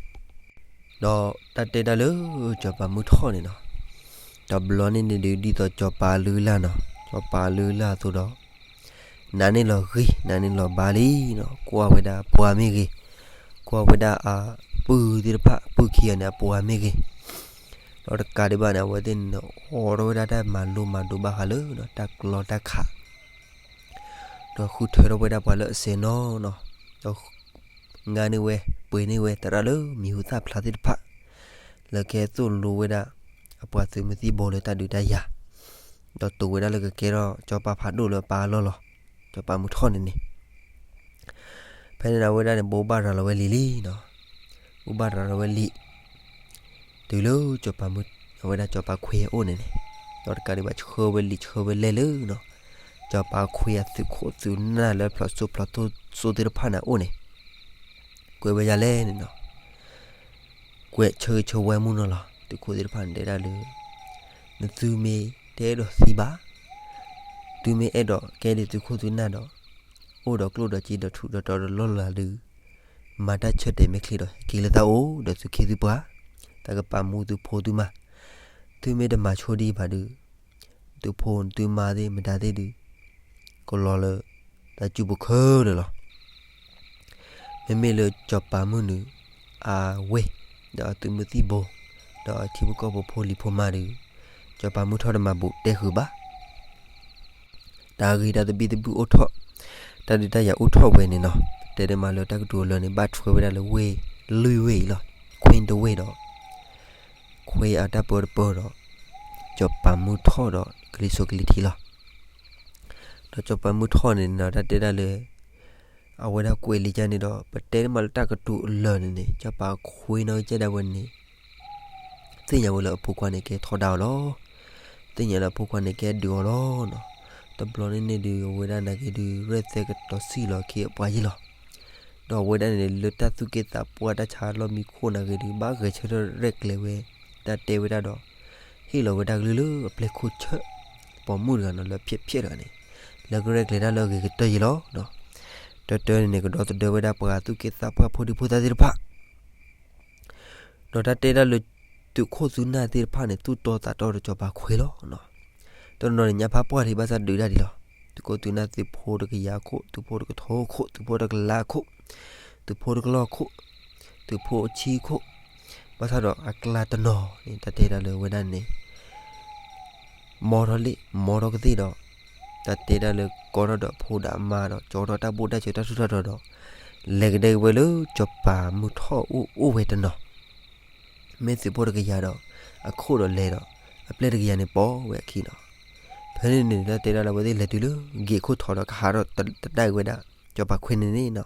ဒီးတၢ်တဲတၢ်လၢ စီၤပၤမုၢ်ထီၣ်န့ၣ်နီၤ, တဘျီန့ၣ်န့ၣ်ဒုး ဒ်သိးစီၤပၤလုၢ်လၢ်နီၤ, စီၤပၤလုၢ်လၢ်အသိးဒီး နးန့ၢ်လီၤဂ့ၤ နးန့ၢ်လီၤဘါလံနီၤ, ကွၢ်ဝဲဒၣ်အပှၤမ့ၢ်ဂ့ၤ, ကွၢ်ဝဲဒၣ်အပုၢ်သ့ၣ်တဖၣ် ပုၢ်ခံဂၤန့ၣ် အပှၤမ့ၢ်ဂ့ၤ, ဒီးတကးဒံးဘၣ်န့ၣ် အဝဲသ့ၣ်န့ၣ် အိးထီၣ်ဝဲဒၣ်တၢ်မၤလိမၤဒိးဘၣ်ဃးလၢနီၤ, တၢ်ကျီတၢ်ခး ဒီးဃုထၢထီၣ်ဝဲဒၣ်ပှၤလၢအစဲးနီၤနီၤ, ဒီး ငါန့ၢ်ဝဲ ပှ့ၤန့ၢ်ဝဲသရၣ်လၢမံၤဟူသၣ်ဖျါသ့ၣ်တဖၣ် လၢကဟဲသိၣ်လိဝဲဒၣ် အပှၤသုးမုၢ်သံၣ်ဘိလၢတၢ်ဒုးတၢ်ယၤ, ဒီးတိာ်ဝဲဒၣ်လၢကကဲထီၣ်စီၤပၤဖးဒိၣ်လၢအပၢ်အလီၢ်လီၤ. စီၤပၤမုၢ်ထီၣ်န့ၣ်န့ၣ် ဖဲန့ၣ်အဝဲဒၣ်န့ၣ် ဘိးဘၣ်ရၤလီၤဝဲလံာ်လံနီၤ, ဘိးဘၣ်ရၤလီၤဝဲလံာ် တုၤလၢစီၤပၤမုၢ်, အဝဲဒၣ်စီၤပၤခွ့အအိၣ်န့ၣ်န့ၣ်, ဒီးတကးဒံးဘၣ် ဆှၢဝဲလံာ်ဆှၢဝဲလဲၢ်လၢနီၤ, စီၤပၤခွ့အသုးခိၣ်သုးနၢ်လၢဖျိးစိဖျိးစိသ့ၣ်တဖၣ်န့ၣ်အအိၣ်န့ၣ်, ကွဲးဝဲဒ်လဲၣ်န့ၣ်နီၤ, ကွဲးဆၢဂ့ၤဆၢဝါမုၢ်နီၤလီၤ. သုးခိၣ်သ့ၣ်တဖၣ်န့ၣ် တဲဒၣ်လၢ နသုမ့ၢ်တအဲၣ်ဒိးသံဘၣ်, သုမ့ၢ်အဲၣ်ဒိးကဲဒ်သုးခိၣ်သုးနၢ်ဒီး အိၣ်ဒီးကျိၣ်ဒီးစ့ဒီးထူးဒီးတီၤဒီးလီၢ်လၤဒုး, မၤတၢ်ဆၢတဲာ်မဲာ်ချံဒီး ဟဲက့ၤလၢတၢ်အိၣ်ဒီးသုခ့သုပှၤ, တၢ်ကပာ်မူသုဖိသုမါ, သုမ့ၢ်တမၤဆိဒံးဘၣ်ဒုး, သုဖိသုမါသ့ၣ်မတၤသ့ၣ်ဒုး ကလီၤလၢတၢ်စုပူၤခဲလၢာ်လီၤ. မ့မ့ၢ်လၢစီၤပၤမုၢ်နုာ်အဝဲၢ်, ဒီးအသုးမုၢ်သံၣ်ဘိ, ဒီးအထံဖိကီၢ်ဖိဖိလံၤဖိမါဒုး, စီၤပၤမုၢ်ထီၣ်တမၤဘူးတဲဃုာ်ဘၣ်. တၢ်ဂ့ၢ်တၢ်သဘံၣ်သဘုၣ်အိၣ်ထီၣ်, တၢ်ဒုးတၢ်ယၤအိၣ်ထီၣ်ဝဲန့ၣ်နီၤ, ပတဲဒ်မးလၢတၢ်ကတိၤအလၢာ်န့ၣ် ဘၣ်ထွဲဝဲဒၣ်လၢဝ့ၢ်လွံၢ်ဝ့ၢ်အံၤလီၤ. ခွ့တဝ့ၢ်ဒီး ခွ့အတၢ်ပၢတပၢဒီး စီၤပၤမုၢ်ထီၣ်ဒီးကလံၤစိးကလံၤထံးလီၤ. ဒီးစီၤပၤမုၢ်ထီၣ်န့ၣ်နီၤ တၢ်တဲဒၣ်လၢ အဝဲဒၣ်ကွဲးလံာ်ကၢ်န့ၣ်ဒီး ပတဲဒ်မးလၢတၢ်ကတိၤအလၢာ်န့ၣ်န့ၣ် စီၤပၤခွ့နီၢ်ကစၢ်ဒၣ်ဝဲန့ၣ် သ့ၣ်ညါဝဲလၢအဖိခွါန့ၣ်ကဲထီဒါအီၤလီၤ. သ့ၣ်ညါလၢအဖိခွါန့ၣ်ကဲဒုးအီၤလီၤနီၤ. တဘျီန့ၣ်န့ၣ်ဒုး အဝဲဒၣ်နာ်က့ဒုး ရဲၣ်သဲကတီၤစံၣ်လီၤအခ့အပှၤယ့ၢ်လီၤ. ဒီးအဝဲဒၣ်န့ၣ် လၢတၢ်သူၣ်က့သးပှၢ်တၢ်ဆါလီၢ်မံခိၣ်နာ်က့ဒုး ဘၣ်ဂဲၤဆၢထၢၣ်ရဲၣ်ကျဲၤဝဲ တၢ်တဲဝဲဒၣ်ဒီး ဟ့ၣ်လီၤဝဲတၢ်ကလုၢ်လၢအပျဲၢ်ခိၣ်ဆၢၣ် ပိာ်မုၣ်တဂၤနီၤ လၢဖျဲးဖျဲးတဂၤန့ၣ် လၢကရဲၣ်ကျဲၤတၢ်လၢအဂ့ၤကတၢၢ်ယ့ၢ်လီၤ. တၢ်တၢ်န့ၣ်န့ၣ် ကဒီသဒၢဝဲဒၣ်ပှၤသူၣ်က့သးပှၢ်ဖိဒံဖိသၣ်သ့ၣ်တဖၣ် ဒီးတၢ်တဲဒၣ်လၢ သုးခိၣ်သုးနၢ်သ့ၣ်တဖၣ်န့ၣ် သူၣ်တီသးတီဒီးစီၤပၤခွ့လီၤ. တနီၤနီၤန့ၣ် ညါဖးပှၢ်လံ ဘၣ်ဆၣ်ဒုးတၢ်ဒံးလီၤ. သုးခိၣ်သုးနၢ် သုးဖိတကယၤခိၣ်, သုးဖိတကထိခိၣ်, သုးဖိတကလးခိၣ်, သုးဖိတကလီၢ်ခိၣ်, သုးဖိဆံခိၣ်, ဘၣ်ဆၣ်ဒီးအကျါတနီၤန့ၣ် တၢ်တဲဒၣ်လၢအဝဲဒၣ်န့ၣ် မ်ထီၣ်လံာ်, မ်ထီၣ်ကသ့ၣ်ဒီး တၢ်တဲဒၣ်လၢကီထီၣ်ဒီးဖိဒီးမါဒီး ကၠီထီၣ်တၢ်ဘိၣ်တၢ်စၢၤတၢ်ထူးတၢ်တီၤဒီး လဲၤကဒါက့ၤဝဲလၢစီၤပၤမုၢ်ထီၣ်အအိၣ်အိၣ်ဝဲတနီၤ. မ့ၢ်သုးဖိတကယၤဒီး အခိၣ်ဒီးလဲၤဒီး အပျဲၢ်တကယၤန့ၣ်ပိာ်ဝဲအခံနီၤ. ဖဲန့ၣ်န့ၣ် တၢ်တဲဒၣ်လၢအဝဲသ့ၣ်လဲၤတုၤလၢ ဂ့ၢ်ခိၣ်ထီဒီးကဟးထီၣ်တဒၣ်ဝဲဒၣ် စီၤပၤခွ့န့ၣ်န့ၣ်နီၤ,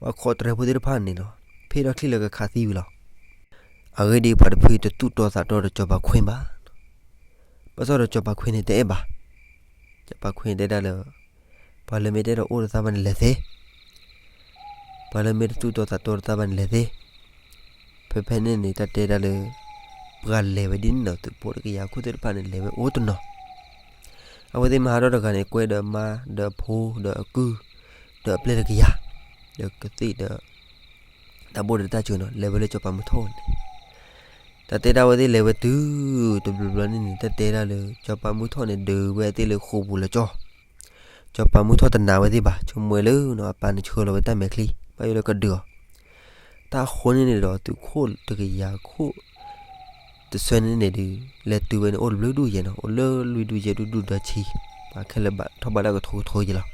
ပှၤခီတရံးဖိသ့ၣ်တဖၣ်န့ၣ်နီၤ ဖ့ၣ်ထီၣ်ချံၣ်လၢကခးသံဝံၤလီၤ. အဂ့ၢ်ဒ်အံၤ ပှၤတဖုတသူၣ်တီသးတီဒီးစီၤပၤခွ့ဘၣ်. ဘၣ်ဆၣ်ဒီးစီၤပၤခွ့န့ၣ်တအဲၣ်ဘၣ်. စီၤပၤခွ့န့ၣ်တဲဒၣ်လၢ ပှၤလၢမ့ၢ်တအဲၣ်ဒိးအိၣ်ဒီးသးဘၣ်န့ၣ်လဲၤသ့, ပှၤလၢမ့ၢ်တသူၣ်တီသးတီဒီးသးဘၣ်န့ၣ်လဲၤသ့. ဖဲဖဲန့ၣ်န့ၣ် တၢ်တဲဒၣ်လၢ ပှၤလဲၤဝဲဒ်န့ၣ်နီၤ, သုးဖိတကယၤခိၣ်သ့ၣ်တဖၣ်န့ၣ် လဲၤဝဲအိၣ်တနီၤ. အဝဲသ့ၣ်မၤဟးထီၣ်တဂၤန့ၣ် ကွဲဒီးအမါ ဒီးအဖိ ဒီးအကုၢ် ဒီးအပျဲၢ်တကယၤ ဒီးကသ့ၣ်ဒီး တၢ်ဘိၣ်ဒီးတၢ်စၢၤနီၤ လဲၤဝဲလၢစီၤပၤမုၢ်ထီၣ်န့ၣ်. တၢ်တဲဒၣ်အဝဲသ့ၣ်လဲၤဝဲတုၤ တဘျီဘျီန့ၣ်န့ၣ် တၢ်တဲဒၣ်လၢ စီၤပၤမုၢ်ထီၣ်န့ၣ် ဒုးဝဲသ့ၣ်လၢဃိာ်ပူၤလၢကၠီ. စီၤပၤမုၢ်ထီၣ်တနာ်ဝဲသ့ၣ်ဘၣ်, ဆိကမိၣ်ဝဲလၢ အပၢ်န့ၣ်ဆှၢလီၤဝဲတၢ်မဲာ်ချံ ဘၣ်ယိၣ်လၢကဒုးအီၤ. တၢ်အဃိန့ၣ်န့ၣ်ဒီး သုးခိၣ်တကယၤခိၣ် တဆၢန့ၣ်န့ၣ်ဒုး လဲၤတုၤဝဲန့ၣ် အိၣ်တဘျုးဒူၣ်ယဲၢ်နီၤ, အိၣ်လၢလွံၢ်ဒူၣ်ယဲၢ်ဒူၣ် ဒူၣ်ဒီးဆံ, ပှၤခဲလၢာ်ဘၣ်ထီၣ်ဘၣ်ဒၣ်ကထိကထိယဲၢ်လီၤ.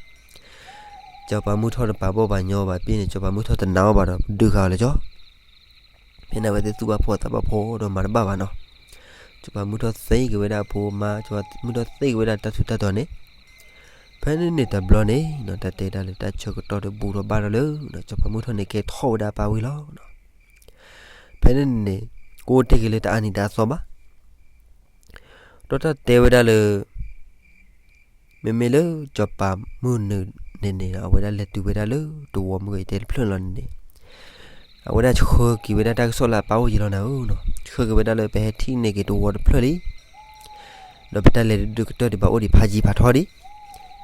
စီၤပၤမုၢ်ထီၣ်တပာ်ဘီၣ်ပာ်ညီဘၣ်ပ့ၢ်န့ၣ် စီၤပၤမုၢ်ထီၣ်တနာ်အီၤဘၣ်ဒီး ဒုးဃာ်အီၤလၢကၠီ. ဖဲန့ၣ်အဝဲသ့ၣ်သူၣ်ဘၣ်ဖှီၣ်သးဘၣ်ဖှီၣ်ဒီးမၤတဘၣ်ဘၣ်နီၤ. စီၤပၤမုၢ်ထီၣ်သ့က့ၤဝဲဒၣ်အဖိအမါ, စီၤပၤမုၢ်ထီၣ်သ့က့ၤဝဲဒၣ်တၢ်ထူးတၢ်တီၤန့ၣ်. ဖဲန့ၣ်န့ၣ်တဘျီန့ၣ်နီၤ တၢ်တဲဒၣ်လၢတၢ်ဆၢကတီၢ်ဒီးဘူးထီၣ်ဘၣ်ထီၣ်လၢ စီၤပၤမုၢ်ထီၣ်န့ၣ်ကဲထီၣ်ဝဲဒၣ်အပၢ်ဝံၤလီၤ. ဖဲန့ၣ်န့ၣ် ကအိၣ်တ့ၢ်က့ၤလၢတၢ်အါနံၤတၢ်အသီဘၣ်. ဒီးတၢ်တဲဝဲဒၣ်လၢ မ့မ့ၢ်လၢစီၤပၤမုၢ်နုာ်န့ၣ်န့ၣ် အဝဲဒၣ်လဲၤတုၤဝဲဒၣ်လၢတဝီမ့ၢ်ဂ့ၤတဲတဖျၢၣ်လီၤန့ၣ်န့ၣ်, အဝဲဒၣ်ဆှၢက့ၤဝဲဒၣ်တၢ်ကစီၣ်လၢအပၢ်အိၣ်ယံၤလီၤနၤဧၢနီၤ, ဆှၢက့ၤဝဲဒၣ်လၢပဟဲထံၣ်န့ၢ်က့ၤတဝီတဖျၢၣ်လံ ဒီးပတၢ်လဲၤဒုးကတၢၢ်ဒံးဘၣ်အိၣ်ဒံးဖးယံၤဖးထီဒံး,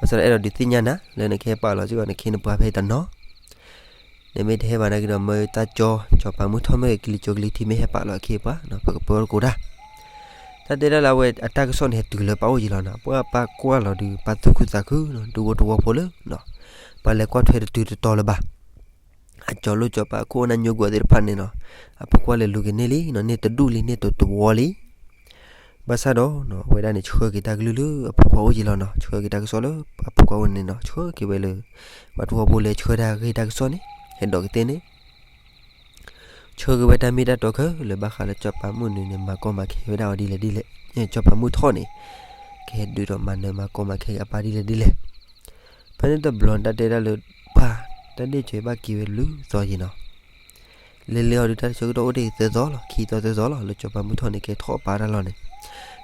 ဘၣ်ဆၣ်ဒီးအဲၣ်ဒိးဒုးသ့ၣ်ညါနၤ လၢနကဟဲပာ်လီၤစ့ၢ်ကီးနခ့နပှၤဖဲတနီၤ, နမ့ၢ်တဟဲဘၣ်နာ်က့ဒီး မၢတၢ်ကၠီ စီၤပၤမုၢ်ထီၣ်မ့ၢ်ဂ့ၤ ကလံၤစိးကလံၤထံး မ့ၢ်ဟဲပာ်လီၤအခ့အပှၤ ပကပၢတကိးတၢ်. တၢ်တဲဒၣ်လၢအဝဲအတၢ်ကစီၣ်န့ၣ် ဟဲတုၤလၢပၢ်အိၣ်ယံၤလီၤနၤ, ပှၤပၢ်ကွၢ်လီၤဒုး ပၢ်သူၣ်ခုသးခုနီၤ, ဒုးအိၣ်တဝီဖိလၢ ပှၤလဲၤကွၢ်ထွဲတတုၤတတီၤလၢၤဘၣ်. အကၠီလိၣ်စီၤပၤအခိၣ်အနၢ်ညိကွံာ်အီၤသ့ၣ်တဖၣ်န့ၣ်နီၤ, အဖိခွါလဲၤလူၤက့ၤန့ၢ်လံနီၤ, န့ၢ်တဒူၣ်လံ န့ၢ်တတဝီလံ. ဘၣ်ဆၣ်ဒီး အဝဲဒၣ်န့ၣ်ဆှၢက့ၤတၢ်ကလုၢ်လၢအဖိခွါအိၣ်ယံၤလီၤနီၤ, ဆှၢက့ၤတၢ်ကစီၣ်လၢအဖိခွါအိၣ်န့ၣ်နီၤ, ဆှၢက့ၤဝဲလၢ ပှၤတဝီဖိလဲၤဆှၢတၢ်ဂ့ၢ်တၢ်ကစီၣ်န့ၣ် ဟဲဒိးက့ၤသ့န့ၣ် ဆှၢက့ၤဝဲတၢ်မ့ၢ်တၢ်တီခဲလၢာ်ဘၣ်ဃးလၢစီၤပၤမုၢ်နုာ်န့ၣ် မၤကီမၤခဲဝဲဒၣ်အီၤဒ်လဲၣ်ဒ်လဲၣ်, စီၤပၤမုၢ်ထီၣ်န့ၣ် ကဟဲဒုးဒီးမၤနၢၤမၤကီမၤခဲက့ၤအပၢ်ဒ်လဲၣ်ဒ်လဲၣ်. ဖဲန့ၣ်တဘျီန့ၣ် တၢ်တဲဒၣ်လၢ ပှၤ တၢ်ဒ့ၣ်စၢၤဘၣ်က့ၤဝဲတဘျုးသီယံၤနီၤ. လဲၤလဲၤအီၤဒုး တၢ်ဆၢကတီၢ်အိၣ်တ့ၢ်သၢသီလီၤ, ခံသီသၢသီလီၤ လၢစီၤပၤမုၢ်ထီၣ်န့ၣ် ကဲထီၣ်အပၢ်တၢ်လီၢ်န့ၣ်,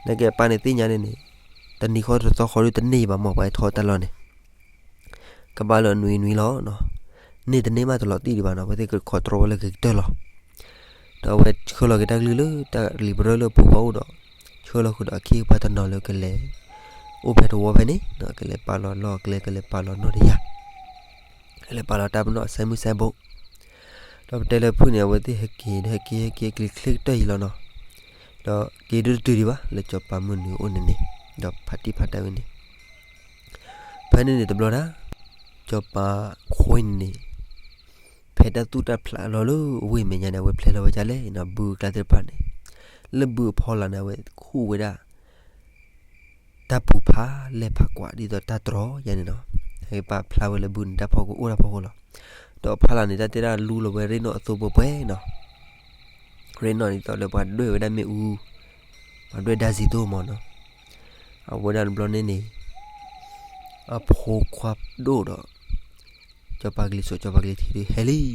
နာ်က့အပၢ်န့ၣ်သ့ၣ်ညါန့ၣ်န့ၣ် တနံၤဃီတသီဃီဒုးတန့ၢ်ဘၣ်မ့ၢ်ပှၤဟဲထီၣ်တၢ်လီၢ်န့ၣ် ကဘၣ်လၢအနွံနွံလီၤနီၤ. န့ၢ်တန့ၢ်မးတလီၤတံၢ်ဒံးဘၣ်နီၤ, အဝဲသ့ၣ်ကခိးတြီဝဲလၢဂ့ၤကတၢၢ်လီၤ. ဒီးအဝဲဆှၢလီၤက့ၤတၢ်ကလုၢ်လၢတၢ်လံာ်ပရၢလၢအဖိခွါအိၣ်ဒီး ဆှၢလီၤဃုာ်ဒီးအခ့အပှၤတနီၤလၢကလဲၤ အိၣ်ဖဲတဝီဖဲန့ၣ်နီၤ, ကလဲၤပာ်လီၤလီၢ်ကျဲ ကလဲၤပာ်လီၤနီၢ်တယၢ် ကလဲၤပာ်လီၤတၢ်ပနီၣ်အစဲမုၢ်စဲဘိ. ဒီးပတဲလၢဖုၣ်န့ၣ် အဝဲသ့ၣ်ဟဲက့ၤ ဟဲက့ၤ ဟဲက့ၤ ကလံၤချ့ကတၢၢ်ယံၤလီၤနီၤ. ဒီးက့ၤဒုတတုၤဒံးဘၣ် လၢစီၤပၤမုၢ်နုာ်အိၣ်န့ၣ်န့ၣ်, ဒီးဖးတံၢ်ဖးတၢ်ဝဲန့ၣ် ဖဲန့ၣ်န့ၣ်တဘျီဒၣ် စီၤပၤခွ့န့ၣ်န့ၣ် ဖဲတၢ်သူၣ်တၢ်ဖျးလီၤလၢအဝ့ၢ်မဲာ်ညါန့ၣ် အဝဲဖျဲလီၤဝဲဒ်လဲၣ်နီၤ, ဘုအကျါသ့ၣ်တဖၣ်န့ၣ်, လၢဘုအဖီလာ်န့ၣ် အဝဲခူၣ်ဝဲဒၣ် တၢ်ပူၤဖးလဲၢ်ဖးကွၢ် ဒ်သိးတၢ်တြီယါန့ၣ်နီၤ, ဟဲပာ်ဖျါဝဲလၢဘုန့ၣ် တၢ်ဖီကအိၣ်တၢ်ဖီခိၣ်လီၤ. ဒီးဖီလာ်န့ၣ် တၢ်တဲဒၣ်လူလီၤဝဲရ့ၣ်နီၣ်အသိပှဲၤပှဲၤနီၤ, ရ့ၣ်နီၣ်ဒ်သိးလၢပှၤဒွဲၣ်ဝဲဒၣ်မ့ၣ်အူ, ပှၤဒွဲၣ်ဒါစံသိမ့ၢ်နီၤ, အဝဲဒၣ်တဘျီန့ၣ်န့ၣ် အဖိခွါဒိၣ်ဒီး စီၤပၤကလံၤစိး စီၤပၤကလံၤထံးဒုးဟဲလံန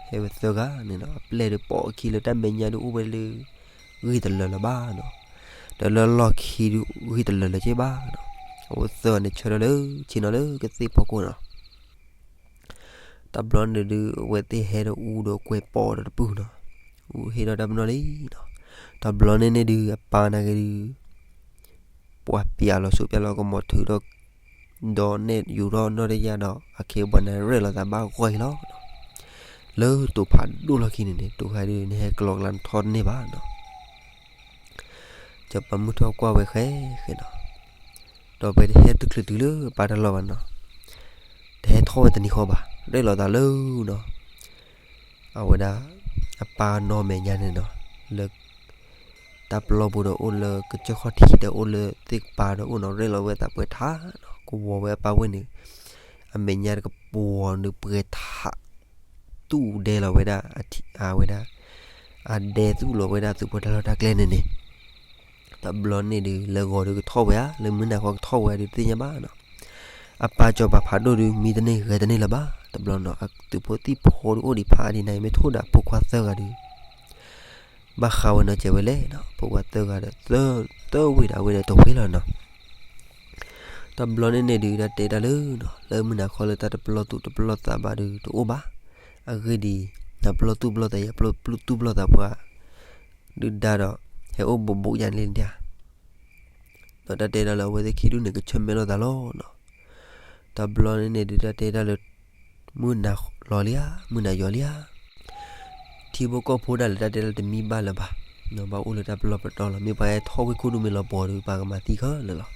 ီၤ, ဟဲဝဲသၢဂၤန့ၣ်နီၤ, အပျဲၢ်ဒုးပိာ်အခံလၢတၢ်မဲာ်ညါဒုး အိၣ်ဝဲလၢ ဂံၢ်တလၢာ်လၢၤဘၣ်နီၤ, ဒီးလၢလီၢ်ခံဒုးဂံၢ်တလၢာ်လၢၤက့ဘၣ်နီၤ, အဝဲသၢဂၤန့ၣ်ဆၢထၢၣ်လၢဆ့ၣ်နီၤလၢကသ့ၣ်ဖီခိၣ်နီၤ. တဘျီန့ၣ်ဒုး အဝဲသ့ၣ်ဟဲဒီးအူဒီးကွဲပိာ်ဒီးတပုၢ်နီၤ, အူဟ့ၣ်ဒီးတၢ်ပနီၣ်လံနီၤ, တဘျီန့ၣ်န့ၣ်ဒုး အပၢ်နာ်က့ဒုး ပှၤပျးလီၤစိးပျးလီၤကမီၤထုးဒီး ဒီးနဲၣ်ယူၤထီၣ်နီၢ်တယၢ်ဒီး အခ့အပှၤန့ၣ်ရဲၣ်လီၤသးဘၣ်ဂီၢ်အံၤလီၤ. လၢတိၤဖးဒိၣ်လီၢ်ခံန့ၣ်န့ၣ် တိၤခါဒုး နဟဲကျီကျါနထီၣ်တန့ၢ်ဘၣ်နီၤ. စီၤပၤမုၢ်ထီၣ်ကွၢ်ဝဲဃဲဃဲနီၤ, ဒီးပှၤတဟဲတချုးတုၤလၢပၢ်တၢ်လီၢ်ဘၣ်နီၤ, တဟဲထီၣ်ဝဲတနံၤဃီဘၣ်, ရဲၣ်လီၤသးလၢနီၤ အဝဲဒၣ် အပၢ်နီၢ်မဲာ်ညါန့ၣ်နီၤ, လၢ တၢ်ပျီပူၤဒီးအိၣ်လၢကစၢၢ်ခီၣ်ထံးဒီးအိၣ်လၢသ့ၣ်ကပၤဒီးအိၣ်နီၤ, ရဲၣ်လီၤဝဲသးပှဲၤထးနီၤ, ကဝီၤဝဲအပၢ်ဝ့ၢ်န့ၣ် အမဲာ်ညါတကပၤန့ၣ်ပှဲၤထး သူၣ်ဒဲလီၤဝဲဒၣ် အဝဲဒၣ် အဒဲသူၣ်လီၤဝဲဒၣ်သုးဖိတၢ်လီၢ်တၢ်ကျဲန့ၣ်န့ၣ်, တဘျီန့ၣ်ဒုး လၢဂီၤဒုးကထီၣ်ဝဲဧါ, လၢမုၢ်နၤဃီကထီၣ်ဝဲဧါဒုးတသ့ၣ်ညါဘၣ်နီၤ. အပၢ်စီၤပၤဖးဒိၣ်ဒုး မံတန့ၢ်ဂဲၤတန့ၢ်လၢၤဘၣ်. တဘျီနီၤ အသုးဖိသံၣ်ဖိဒုးအိၣ်ဒံးဖးဒံးန့ၣ် မ့ၢ်ထိၣ်ဒၣ်ဖိခွါသၢဂၤဒုး ဘၣ်ဃးဝဲနီၤစဲးဝဲလဲၣ်နီၤ, ဖိခွါသၢဂၤဒီး သၢ, သၢဝ့ၢ်ဒီး အဝဲန့ၣ်တဝ့ၢ်လီၤနီၤ. တဘျီန့ၣ်န့ၣ်ဒုး တၢ်တဲတၢ်လၢနီၤ, လၢမုၢ်နၤဃီလၢတၢ်တပလီၢ်သူၣ်တပလီၢ်သးဘၣ်ဒုးတအိၣ်ဘၣ်. အဂ့ၢ်ဒ်အံၤ, နပလီၢ်သူၣ်ပလီၢ်သးအံၤ ပလီၢ်သူၣ်ပလီၢ်သးပှၤ ဒုၣ်ဒါဒီး ဟဲအိၣ်ဘူးဘူးယၤန့ၣ်လံဒၣ်. ဒီးတၢ်တဲတၢ်လၢအဝဲသ့ၣ်ခံဒူၣ်န့ၣ် ကဆၢမဲာ်လိာ်သးလီၤနီၤ. တဘျီန့ၣ်န့ၣ်ဒုး တၢ်တဲတၢ်လၢ မုၢ်နၤလီၤလံဧါ, မုၢ်နၤယီၤလံဧါ, ထံဖိကီၢ်ဖိဒၣ်လဲာ် တၢ်တဲတၢ်လၢတမံဘၣ်လၢၤဘၣ်, ဘၣ်အိၣ်လၢတၢ်ပလီၢ်ပတီၢ်လီၤ. မ့ၢ်ပှၤဟဲထီၣ်ဝ့ၢ်ခိၣ်ဒူၣ်မ့ၢ်လီၤပှီၤဒီး ပှၤကမၤသံခဲလၢာ်လီၤ.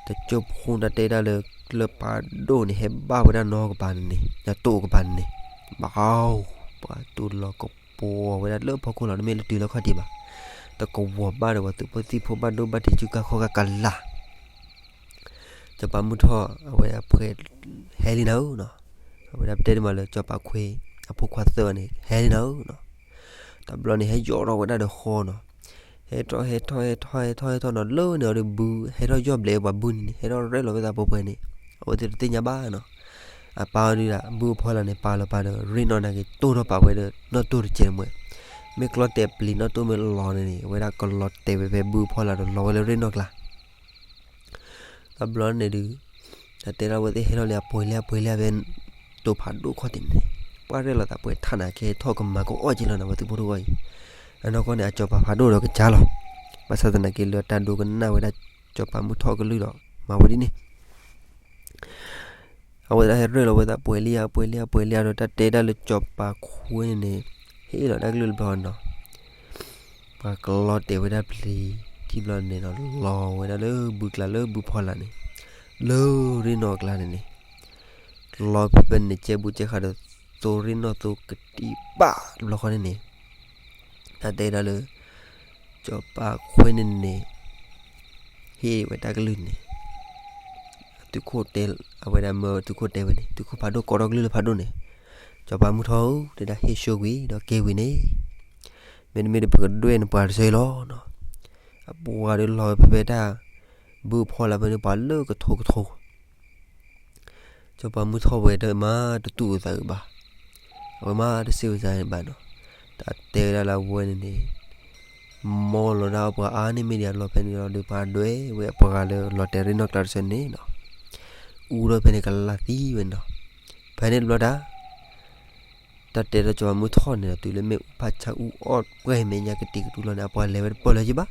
တကၠိဖိတၢ်တဲတၢ်လၢ ကျၢၢ်ပၤဒိၣ်န့ၣ် ဟဲဘၣ်ဝဲဒၣ်နီၢ်ကပၤန့ၣ်န့ၣ်, ညၣ်တိၢ်ကပၤန့ၣ်န့ၣ်, ဘၣ်, ပှၤတူၢ်လီၤကပီၤဝဲဒၣ်လၢဖီခိၣ်လီၤ, တမ့ၢ်လၢတုၤလၢခီၣ်ထံးဘၣ်. တကဝီၤဘၣ်ဒီးပှၤသုးဖိသံၣ်ဖိဘၣ်ဒိဘၣ်ထံး စုကါခီၣ်ကါကလၤ စီၤပၤမုၢ်ထီၣ် အဝဲဒၣ်ပှဲၤ ဟဲလံနၤဧၢနီၤ. အဝဲဒၣ်ပတဲဒ်မးလၢစီၤပၤခွ့ အဖိခွါသၢဂၤန့ၣ် ဟဲလံနၤဧၢနီၤ. တဘျီန့ၣ် ဟဲယီၤထီၣ်ဝဲဒၣ်ဒီးဃီနီၤ. ဟဲထီၣ် ဟဲထီၣ် ဟဲထီၣ် ဟဲထီၣ် ဟဲထီၣ်နီၤ, လၢန့ၣ်အီၤဒီးဘု ဟဲထီၣ်ယီၢ်ဘျဲးပှၤဘုန့ၣ်န့ၣ် ဟဲထီၣ်ရဲၣ်လီၤဝဲသးပှဲၤပှဲၤန့ၣ် အဝဲသ့ၣ်တသ့ၣ်ညါဘၣ်နီၤ. အပၢ်အီၤဒုးဒၣ် ဘုအဖီလာ်န့ၣ် ပာ်လီၤပာ်ဒီး ရ့ၣ်နီၣ်နာ်က့ၤ တိၢ်ထီၣ်ပာ်ဝဲဒီး နီၣ်တိၢ်တကဲးတမှဲၤ, မ့ၢ်ကျီတဲာ်ပျံၤနီၣ်တိၢ်မ့ၢ်လီၤန့ၣ်န့ၣ် အဝဲဒၣ်ကလီၤတဲာ်ဝဲဖဲဘုအဖီလာ်ဒီး လီၤဝဲလၢရ့ၣ်နီၣ်ကျါ တဘျီန့ၣ်ဒုး တၢ်တဲဒၣ်ဝဲသ့ၣ်ဟဲထီၣ်လံအပှဲၤလံအပှဲၤလံအဖဲ တိၤဖးဒိၣ်ခီၣ်ထံးန့ၣ်န့ၣ် ပှၢ်ရဲၣ်လီၤသးပှဲၤထးနာ်က့ ထီၣ်ကမၤကအီၣ်က့လီၤနၤ ပှၤသုးဖိတဂီၢ်အံၤ. အနီၢ်ကီၢ်န့ၣ် အစီၤပၤဖးဒိၣ်ဒီးကစၢ်လီၤ. ဘၣ်ဆၣ်သနာ်က့လၢတၢ်ဒိကနၣ်ဝဲဒၣ် စီၤပၤမုၢ်ထီၣ်ကလုၢ်ဒီး မၤဝဲဒ်န့ၣ် အဝဲဒၣ်ဟဲရဲၣ်လီၤဝဲသးပှဲၤလံအပှဲၤလံအပှဲၤလံဒီး တၢ်တဲဒၣ်လၢစီၤပၤခွ့န့ၣ်န့ၣ် ဟ့ၣ်လီၤတၢ်ကလုၢ်တဘျီနီၤ. ပှၤကလီတဲာ်ဝဲဒၣ်ပျံၤ ခံဘျီန့ၣ်ဒီး လီၤဝဲဒၣ်လၢဘုကျါလၢဘုဖီလာ်န့ၣ် လၢရ့ၣ်နီၣ်အကျါန့ၣ်န့ၣ် လီၤဖဲဖဲန့ၣ် ကဲဘူးကဲဃာ်ဒီး သိရ့ၣ်နီၣ်သိကတံၢ်ဘၣ်တဘျီဃီန့ၣ်န့ၣ် တၢ်တဲဒၣ်လၢ စီၤပၤခွ့န့ၣ်န့ၣ် ဟ့ၣ်ဝဲတၢ်ကလုၢ်န့ၣ် သုးခိၣ်တဲ အဝဲဒၣ်မၢသုးခိၣ်တဲဝဲန့ၣ် သုးခိၣ်ဖးဒိၣ်ကိးထီၣ်ကလုၢ်လၢဖးဒိၣ်န့ၣ် စီၤပၤမုၢ်ထီၣ်ဧၢ တဲဒၣ်ဟ့ၣ်ဆှၢကွံာ်ဒီးကဲဝံၤန့ၣ် မ့တမ့ၢ်ဒီးပကဒွဲၣ်နပှၤတဆၢအံၤလီၤနီၤ. အပှၤဒီးလီၤဝဲဖဲဖဲတၢ် ဘုအဖီလာ်ဖဲန့ၣ် ပှၤလၢကထိကထိ စီၤပၤမုၢ်ထီၣ်ဝဲဒီးမၤတတူၢ်အသးအုးဘၣ်, အဝဲမၤတစံးဝဲစါဘၣ်နီၤ. တၢ်တဲဝဲဒၣ်လၢအဝဲန့ၣ်န့ၣ် မ်လီၤဒၣ်ပှၤအါန့ၢ်မ့ၢ်ဒံးအလီၢ်ဖဲန့ၣ်ဒီး ဒုးပှၤဒွဲၣ်ဝဲအပှၤဂၤလၢလီၤတဲာ်ရ့ၣ်နီၣ်ကျါတဆၢန့ၣ်နီၤ, အူထီၣ်ဖဲန့ၣ်ကလးသံဝဲနီၤ. ဖဲန့ၣ်တဘျီတၢ် တၢ်တဲဒီးစီၤပၤမုၢ်ထီၣ်န့ၣ်ဒီး တုၤလၢမ့ၣ်အူဖးဆါအူအီၣ်ပှဲၤမဲာ်ညါကတံာ်ကတူာ်လီၤန့ၣ် အပှၤလဲၤဝဲတပၢၢ်လၢၤက့ဘၣ်.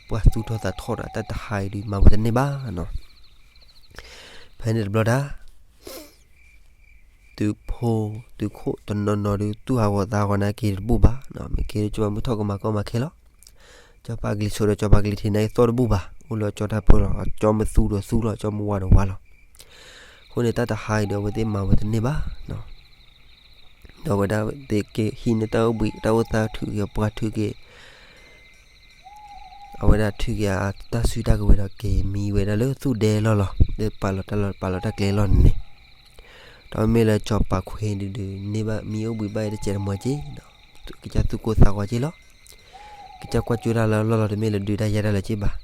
ပှၤသူၣ်ထီၣ်သးထီၣ်ဒီးတၢ်တဟါအံၤဒုးမၤဝဲတန့ၢ်ဘၣ်နီၤ. ဖဲန့ၣ်တဘျီတၢ် သုးဖိ သုးခိၣ်တနီၤနီၤဒုး သူၣ်ဟးဂီၤသးဟးဂီၤနာ်က့တဘူၣ်ဘၣ်နီၤ. မ့ၢ်က့ၤစီၤပၤမုၢ်ထီၣ်ကမၤကီမၤခဲလီၤ. စီၤပၤကလံၤစိးဒီးစီၤပၤကလံၤထံးနာ်က့သီၣ်တဘူၣ်ဘၣ်, အိၣ်လၢကၠီတၢ်ပၢလီၤ, ကၠီမသူဒီးသူလီၤ, ကၠီမဝါဒီးဝါလီၤ. အဃိန့ၣ် တၢ်တဟါအံၤဒီး အဝဲသ့ၣ်မၤဝဲတန့ၢ်ဘၣ်နီၤ. ဒီးဝဲဒၣ်သ့ၣ်က့ၤဟံးန့ၢ်တၢ်အိၣ်ဘှံးတၢ်အိၣ်သး ထုးက့ၤပှၤ ထုးက့ၤ အဝဲဒၣ်ထုးက့ၤအတၢ်စုတၢ်ကဝဲၤဒီး က့ၤမံဝဲဒၣ်လၢသူၣ်ဒဲလီၢ်လီၤ, လၢပာ်လီၤတၢ်လီၢ်ပာ်လီၤတၢ်ကျဲလီၢ်န့ၣ်န့ၣ်, ဒီးမ့ၢ်လၢစီၤပၤခွ့ဒုးဒုး န့ၢ်ဘၣ်မံအိၣ်ဘှံးဘၣ်အံၤတစဲးတမှဲၤက့နီၤ, ကစၢ်သူၣ်ကိၢ်သးဂီၤက့လီၤ. ကစၢ်ကွၢ်ကၠိတၢ်လၢလီၢ်လီၤ တမ့ၢ်လၢဒုးတၢ်ယၤတၢ်လၢၤက့ဘၣ်.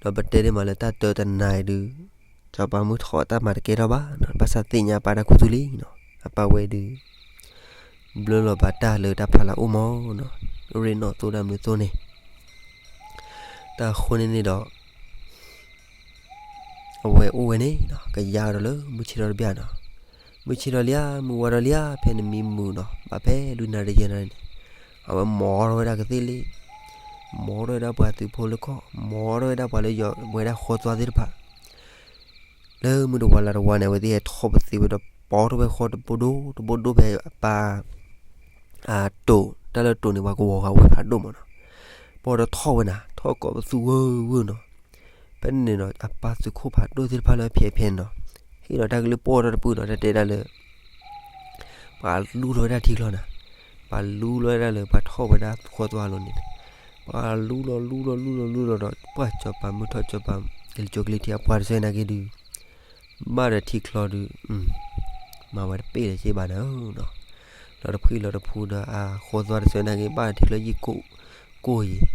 ဒီးပတဲဒ်မးလၢတၢ်တၢတနၤအံၤဒုး စီၤပၤမုၢ်ထီၣ်အတၢ်မၤတကဲထီၣ်ဘၣ်နီၤ, ဘၣ်ဆၣ်သ့ၣ်ညါအပၢ်တၢ်ခူသူၣ်လံနီၤ, အပၢ်ဝဲဒုး ဘျၢလီၤဘၣ်တၢ်လၢတၢ်ဖးလၢ်အိၣ်မးနီၤ, ရ့ၣ်နီၣ်သိတၢ်မနုၤသိန့ၣ်, တၢ်အဃိန့ၣ်န့ၣ်ဒီး အဝဲအိၣ်ဝဲန့ၣ်နီၤ ကယါဒီးလၢမုၢ်ဆ့ၣ်ထီၣ်တဘျီနီၤ, မုၢ်ဆ့ၣ်ထီၣ်လံဧါ မုၢ်ဝါထီၣ်လံဧါ ဖဲနမံမုာ်နီၤ ဘၣ်ဖဲလွံၢ်နၣ်ရံၣ်ယဲၢ်နၣ်ရံၣ်န့ၣ်, အဝဲမိာ်ထီၣ်ဝဲဒၣ်ကသ့ၣ်လံ, မိာ်ထီၣ်ဝဲဒၣ်ပှၤသုးဖိလၢကီၢ်, မိာ်ထီၣ်ဝဲဒၣ်ပှၤလၢယီၤဝဲဒၣ်ဃီသွါသ့ၣ်တဖၣ် လၢမုၢ်တဝါလါတဝါန့ၣ် အဝဲသ့ၣ်ဟဲထီၣ်ပသ့ဝဲဒီး ပိာ်ထီၣ်ဝဲဃီတဘိဒိၣ်တဘိဒိၣ်ဖဲအပၢ် အတိာ် တၢ်လၢတိာ်န့ၣ် ပှၤကဝီၤဃာ်ဝဲဖးဒိၣ်မးနီၤ, ပိာ်ဒီးထီၣ်ဝဲနၤ ထီၣ်ကိးပသူဝဲဝဲနီၤ, ဖဲန့ၣ်နီၤ အပၢ်သုးခိၣ်ဖးဒိၣ်သ့ၣ်တဖၣ်လၢဖဲဖဲန့ၣ်နီၤ, ဟ့ၣ်လီၤတၢ်ကလုၢ်ပိာ်ထီၣ်တပူၤဒီး တၢ်တဲဒၣ်လၢ ပှၤလူလီၤဝဲဒၣ်ထံချီနၤ, ပှၤလူလီၤဝဲဒၣ်လၢပှၤထီၣ်ဝဲဒၣ်ဃီသွါလိၤန့ၣ်, ပှၤလူလီၤလူလီၤလူလီၤလူလီၤဒီး ပှၤစီၤပၤမုၢ်ထီၣ်စီၤပၤကလံၤစိးကလံၤထံးအပှၤတဆၢနာ်က့ဒုး ဘၣ်ဒီးထံချီဒုး မၤဝဲတပ့ၢ်လၢၤက့ဘၣ်နၤဧၢနီၤ, လီၤတဖှံလီၤတဖုဒီး အဃိသွါတစဲးနာ်က့ၤ ဘၣ်ထံလၢယံၣ်ကိၣ်ယံၤ,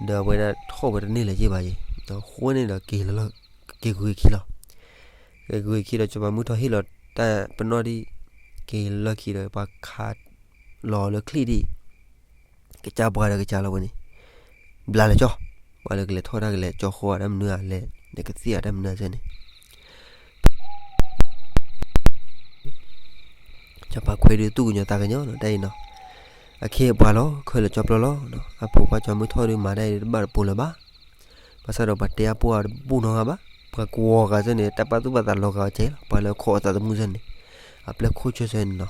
ဒီးအဝဲဒၣ်ထီၣ်ဝဲတန့ၢ်လၢၤက့ၤဘၣ်ယံၤ, ဒီးအဃိန့ၣ်ဒီး က့ၤလီၤက့ၤဂုၤခံလီၤ. က့ၤဂုၤခံဒီး စီၤပၤမုၢ်ထီၣ်ဟ့ၣ်လီၤတၢ်ပနီၣ်ဒံး, က့ၤလီၢ်ခံဒီး ပှၤခးလီၤလၢချံၣ်ဒံး, ကစၢ်ပှၤဒီးကစၢ်လီၤဝဲန့ၣ်, ဘျါလၢကၠီ, ပှၤလၢကလဲၤထီၣ်တၢ်ကလဲၤကၠီဃီဧါ တၢ်မနုၤဧါလဲၣ်, နကသ့ၣ်ဧါ တၢ်မနုၤဧါန့ၣ် စီၤပၤခွ့ဒုးသူၣ်ကညီၤသးကညီၤနီၤ တၢ်အံၤနီၤ, အခ့အပှၤလီၤ ခဲလၢာ်ကၠီပျီလီၤ. အဖိခွါစီၤမုၢ်ထီၣ်ဒုးမၤတၢ်အံၤတဘၣ်တပိၤလၢၤဘၣ်, ဘၣ်ဆၣ်ဒီးပှၤတဲအပှၢ်တဘူၣ်နီတဂၤဘၣ်, ပှၤကိးဂၤစၢ်န့ၣ် တၢ်ပာ်သူၣ်ပာ်သးလီၤဂာ်အီၤကဲလီၤ, ပှၤလၢခိးအသးသမူစၢ်န့ၣ်, အပျဲၢ်ခိၣ်ဆၢဆၢန့ၣ်နီၤ,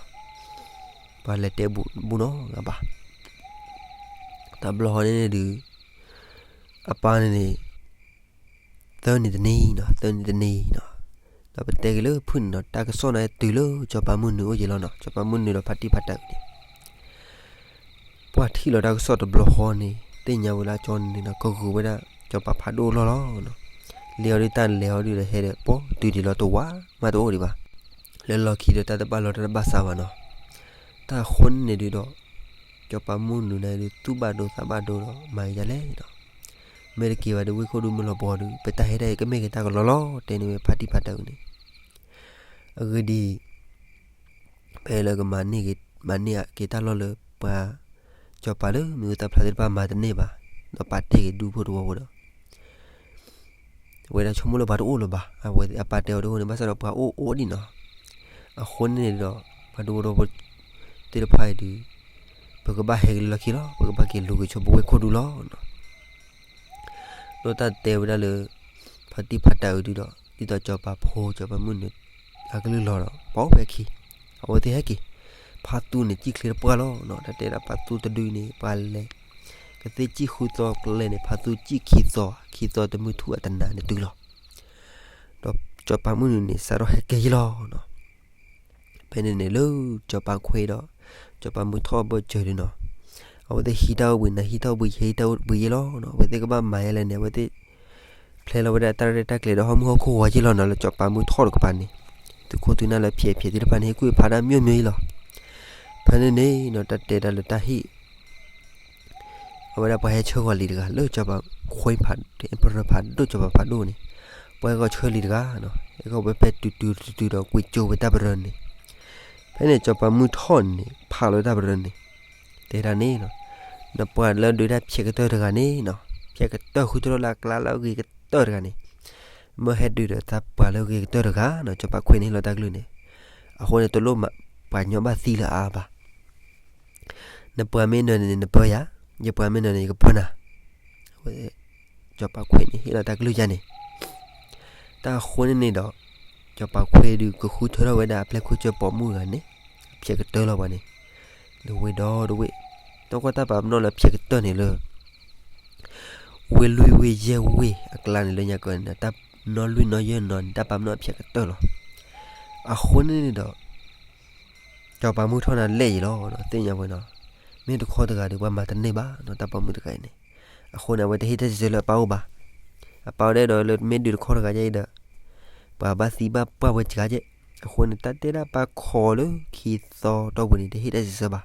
ပှၤလဲၤတဲဘူၣ်တဘူၣ်နီတဂၤဘၣ်. တဘျီဃီန့ၣ်န့ၣ်ဒုး အပၢ်န့ၣ်န့ၣ် သၢနံၤတနံၤနီၤ, သၢနံၤတနံၤနီၤ, ဒီးပတဲက့ၤလၢဖုၣ်န့ၣ်နီၤ, တၢ်ကစီၣ်န့ၣ်တုၤလၢစီၤပၤမုၢ်နုာ်အိၣ်က့ၤလီၤနီၤ, စီၤပၤမုၢ်နုာ်ဒီးဖါတံၢ်ဖါတၢ်အုးန့ၣ် ပှၤထံၣ်လီၤတၢ်ကစီၣ်တဘျီဃီန့ၣ် သ့ၣ်ညါဝဲလၢအကၠီန့ၣ်နီၤ ကဂုာ်ဝဲဒၣ် စီၤပၤဖးဒိၣ်အလီၢ်လီၤနီၤ. လ့ၤအီၤဒုးတၢ်လဲၤအီၤဒုးဒီးဟဲဒီး ပိာ်တုၤဒံးလီၤတဝးမးတအိၣ်ဒံးဘၣ်, လၢလီၢ်ခံဒီးတၢ်တဘၣ်လီၢ်တၢ်တဘၣ်စးဘၣ်နီၤ. တၢ်အဃိန့ၣ်န့ၣ်ဒုးဒီး စီၤပၤမုၢ်နုာ်န့ၣ်ဒုး သူၣ်ဘၣ်ဒိသးဘၣ်ဒိဒီးမၤယံၤဒ်လဲၣ်နီၤ. မ့ၢ်တက့ၤဘၣ်ဒီးဝ့ၢ်ခိၣ်ဒူမ့ၢ်လီၤဘှီဒီး ပတၢ်ဟဲတၢ်အံၤကမ့ၢ်က့ၤတၢ်ကလီလီၤ တဲန့ၢ်ဝဲဖါတံၢ်ဖါတၢ်အုးန့ၣ် အဂ့ၢ်ဒ်အံၤ, ဖဲလၢကမၤန့ၢ်က့ၤ မၤန့ၢ်က့ၤတၢ်လီၢ်လၢပှၤ စီၤပၤလၢမ့ၣ်အူသၣ်ဖျါသ့ၣ်တဖၣ်မၤတန့ၢ်ဘၣ်, ဒီးပာ်တ့ၢ်က့ၤဒူဖိတဝီဖိဒီး အဝဲဒၣ်ဆိကမိၣ်လၢပှၤတအိၣ်လၢၤဘၣ်, အဝဲအပၢ်တဲအီၤတအိၣ်န့ၣ် ဘၣ်ဆၣ်ဒီးပှၤအိၣ်အိၣ်ဒံးနီၤ. အဃိန့ၣ်ဒီး ပှၤဒူဖိတဝီဖိသ့ၣ်တဖၣ်အံၤဒုး ပကဘၣ်ဟဲက့ၤလၢလီၢ်ခံလီၤ, ပကဘၣ်က့ၤလူၤက့ၤဆိပဝဲခိၣ်ဒူလီၤနီၤ. ဒီးတၢ်တဲဝဲဒၣ်လၢ ဖါတံၢ်ဖါတၢ်အုးဒုးဒီး ဒ်သိးစီၤပၤဖိ စီၤပၤမုၢ်နုာ် အကလုၢ်လီၤဒီး ပှၤအိၣ်ဖဲခံ, အဝဲသ့ၣ်ဟဲက့ၤ, ဖါသူန့ၣ် စံၣ်ချ့တပှၢ်လီၤနီၤ. တၢ်တဲဒၣ်ဖါသူတဒုန့ၣ် ပှၤလဲၤ ကသ့ၣ်စံၣ်ဃုသီကျဲန့ၣ် ဖါသူစံၣ်ခံသီ, ခံသီတမုၢ်ထူၣ်အတနၤန့ၣ်တုၤလီၤ. ဒီးစီၤပၤမုၢ်နုာ်န့ၣ် စးထီၣ်ဟဲက့ၤယ့ၢ်လီၤနီၤ. ဖဲန့ၣ်န့ၣ်လၢ စီၤပၤခွ့ဒီး စီၤပၤမုၢ်ထီၣ်အဘၢၣ်စၢၤဒုးနီၤ, အဝဲသ့ၣ်ဟံးတၢ်အိၣ်ဘှံးနၤ ဟံးတၢ်အိၣ်ဘှံးယဲ ဟံးတၢ်အိၣ်ဘှံးယဲလီၤနီၤ. အဝဲသ့ၣ်ကဘၣ်မၤယဲလဲၣ်န့ၣ် အဝဲသ့ၣ် ဖျဲလီၤဝဲဒၣ်တၢ်ရဲၣ်တၢ်ကျဲၤဒီးဟီၣ်မုၢ်ဟီၣ်ခိၣ်ဝီယ့ၢ်လီၤနီၤ. လၢစီၤပၤမုၢ်ထီၣ်တကပၤန့ၣ် သုးခိၣ်သုးနၢ်လၢဖျဲးဖျဲးသ့ၣ်တဖၣ်န့ၣ် ဟ့ၣ်ကူၣ်ဖးဒၣ်မိၢ်မိၢ်ယ့ၢ်လီၤ. ဖဲန့ၣ်န့ၣ်နီၤ တၢ်တဲဒၣ်လၢတၢ်ဟ့ၣ် အဝဲဒၣ်ပှၤဟဲဆှၢဂီၤလံာ်တဂၤ လၢစီၤပၤခွ့ဖး emperor ဖးဒိၣ် စီၤပၤဖးဒိၣ်န့ၣ် ပှၤဟဲဂီၤဆှၢလံာ်တဂၤနီၤ. ဟဲဂီၤဝဲဖဲတုၤတုၤတုၤတုၤဒီး ကွံာ်ကၠိဝဲတၢ်ပရၢန့ၣ်, ဖဲန့ၣ်စီၤပၤမုၢ်ထီၣ်န့ၣ် ဖးလီၤတၢ်ပရၢန့ၣ် တဲဒၣ်န့ၣ်နီၤ, နပှၤလၢဒုးတၢ်ဖျဲးကတၢၢ်တဂၤန့ၣ်နီၤ, ဖျဲးကတၢၢ်ဃုထၢထီၣ်လၢအကျါလၢအဂ့ၤကတၢၢ်တဂၤန့ၣ်, မၢဟဲဒုးဒီးတၢ်ပှၤလၢဂ့ၤကတၢၢ်တဂၤနီၤ. စီၤပၤခွ့န့ၣ်ဟ့ၣ်လီၤတၢ်ကလုၢ်န့ၣ်, အဃိန့ၣ် တလိၣ်ပှၤညီဘၣ်သံလၢအအါဘၣ်. နပှၤမ့ၢ်နၢၤန့ၣ် နပၢယၤ, ယပှၤမ့ၢ်နၢၤန့ၣ် ယကပၢနၤ. အဝဲ စီၤပၤခွ့န့ၣ် ဟ့ၣ်လီၤတၢ်ကလုၢ်ယါန့ၣ်, တၢ်အဃိန့ၣ်န့ၣ်ဒီး စီၤပၤခွ့ဒုးကဃုထၢထီၣ်ဝဲဒၣ်အပျဲၢ်ခိၣ်ဆၢပိာ်မုၣ်တဂၤန့ၣ်, အဖျဲးကတၢၢ်လီၤပှၤန့ၣ်, လၢဝ့ၢ်ဒီတဝ့ၢ်, တၢ်ကီတၢ်ပာ်ပနီၣ်လၢအဖျဲးကတၢၢ်န့ၣ်လၢ ဝ့ၢ်လွံၢ်ဝ့ၢ်ယဲၢ်ဝ့ၢ်အကျါန့ၣ် လၢညါကီန့ၣ် တၢ်နီၣ်လွံၢ်နီၣ်ယဲၢ်နီၣ်န့ၣ် တၢ်ပာ်ပနီၣ်အဖျဲးကတၢၢ်လီၤ. အဃိန့ၣ်န့ၣ်ဒီး စီၤပၤမုၢ်ထီၣ်န့ၣ်လဲၣ်ယံၤလီၤ, သ့ၣ်ညါဝဲနီၤ, မ့ၢ်တခီတဂၤဒီး ပှၤမၤတန့ၢ်ဘၣ်နီၤ တၢ်ပိာ်မုၣ်တဂၤအံၤန့ၣ်, အဃိန့ၣ် အဝဲတဟ့ၣ်တၢ်စံးဆၢလၢအပၢ်အိၣ်ဘၣ်. အပၢ်အိၣ်ဒဲးဒီးလၢမ့ၢ်ဒုးတခီတဂၤယဲအံၤဒီး ပှၤဘၣ်သံဘၣ်ပှၢ်ဝဲစှၤကဲ, အဃိန့ၣ် တၢ်တဲဒၣ်ပၢ်ခိးလၢခံသီတီၢ်ပူၤန့ၣ် တဟ့ၣ်တၢ်စံးဆၢဘၣ်.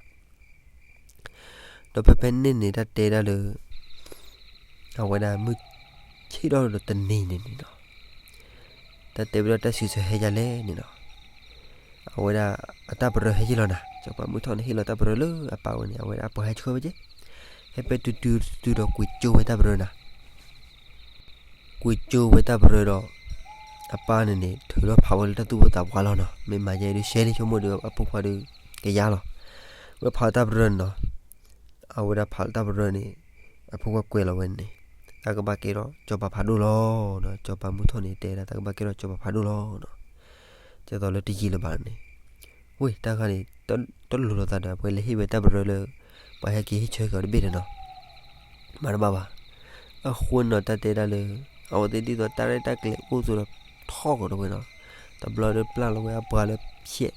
ဒီးဖဲဖဲန့ၣ်န့ၣ် တၢ်တဲဒၣ်လၢ အဝဲဒၣ်မုၢ်ဆ့ၣ်ထီၣ်ဒီးတနံၤန့ၣ်န့ၣ်နီၤ, တၢ်တဲဝဲဒၣ်တၢ်စံးဆၢဟဲယါလဲၣ်န့ၣ်နီၤ, အဝဲဒၣ်အတၢ်ပရၢဟဲယံၤလီၤနၤ, စီၤပၤမုၢ်ထီၣ်န့ၣ် ဟ့ၣ်လီၤတၢ်ပရၢလၢအပၢ်ဝဲန့ၣ် အဝဲဒၣ်ပှၤဟဲဆှၢဝဲကဲ, ဟဲဖဲတုၤတုၤတုၤဒီးကွံာ်ကၠိဝဲတၢ်ပရၢနၤ ကွံာ်ကၠိဝဲတၢ်ပရၢဒီး အပၢ်န့ၣ်န့ၣ် ထုးထီၣ်ဖးဝဲလၢတၢ်သူၣ်ပိၢ်သးပှၢ်လီၤနီၤ, မ့ၢ်မၤယဲဒုးရှဲန့ၣ် ဆိကမိၣ်ဒီးအဖိခွါဒီးကယါလီၤ. ဝဲဖးလီၤတၢ်ပရၢန့ၣ်နီၤ, အဝဲဒၣ်ဖးလီၤတၢ်ပရၢန့ၣ် အဖိခွါကွဲးလီၤဝဲန့ၣ်, တၢ်ကဘၣ်ကဲထီၣ်စီၤပၤဖးဒိၣ်လီၤနီၤ, စီၤပၤမုၢ်ထီၣ်န့ၣ် တဲဒၣ်တၢ်ကဘၣ်ကဲထီၣ်စီၤပၤဖးဒိၣ်လီၤနီၤ, ဒ်သိးလၢတယံာ်လၢၤဘၣ်န့ၣ်, ဝ့ၢ်တၢ်ခါန့ၣ် တလိၤလိာ်သးဒီး ပှၤလဲၤဟ့ၣ်ဝဲတၢ်ပရၢလၢ ပှၤဟဲက့ၤဟ့ၣ်ဆၢက့ၤအီၤတဘ့ၣ်ဒီးနီၤ, မၤတဘၣ်ဘၣ်. အဃိန့ၣ်ဒီးတၢ်တဲဒၣ်လၢ အဝဲသ့ၣ်ဒ်သိးတၢ်ရဲၣ်တၢ်ကျဲၤအိၣ်သိးဒီးထီၣ်ကဒီးဝဲနီၤ, တဘျီဒီးပျၢ်လီၤဝဲအပှၤလၢဖျဲး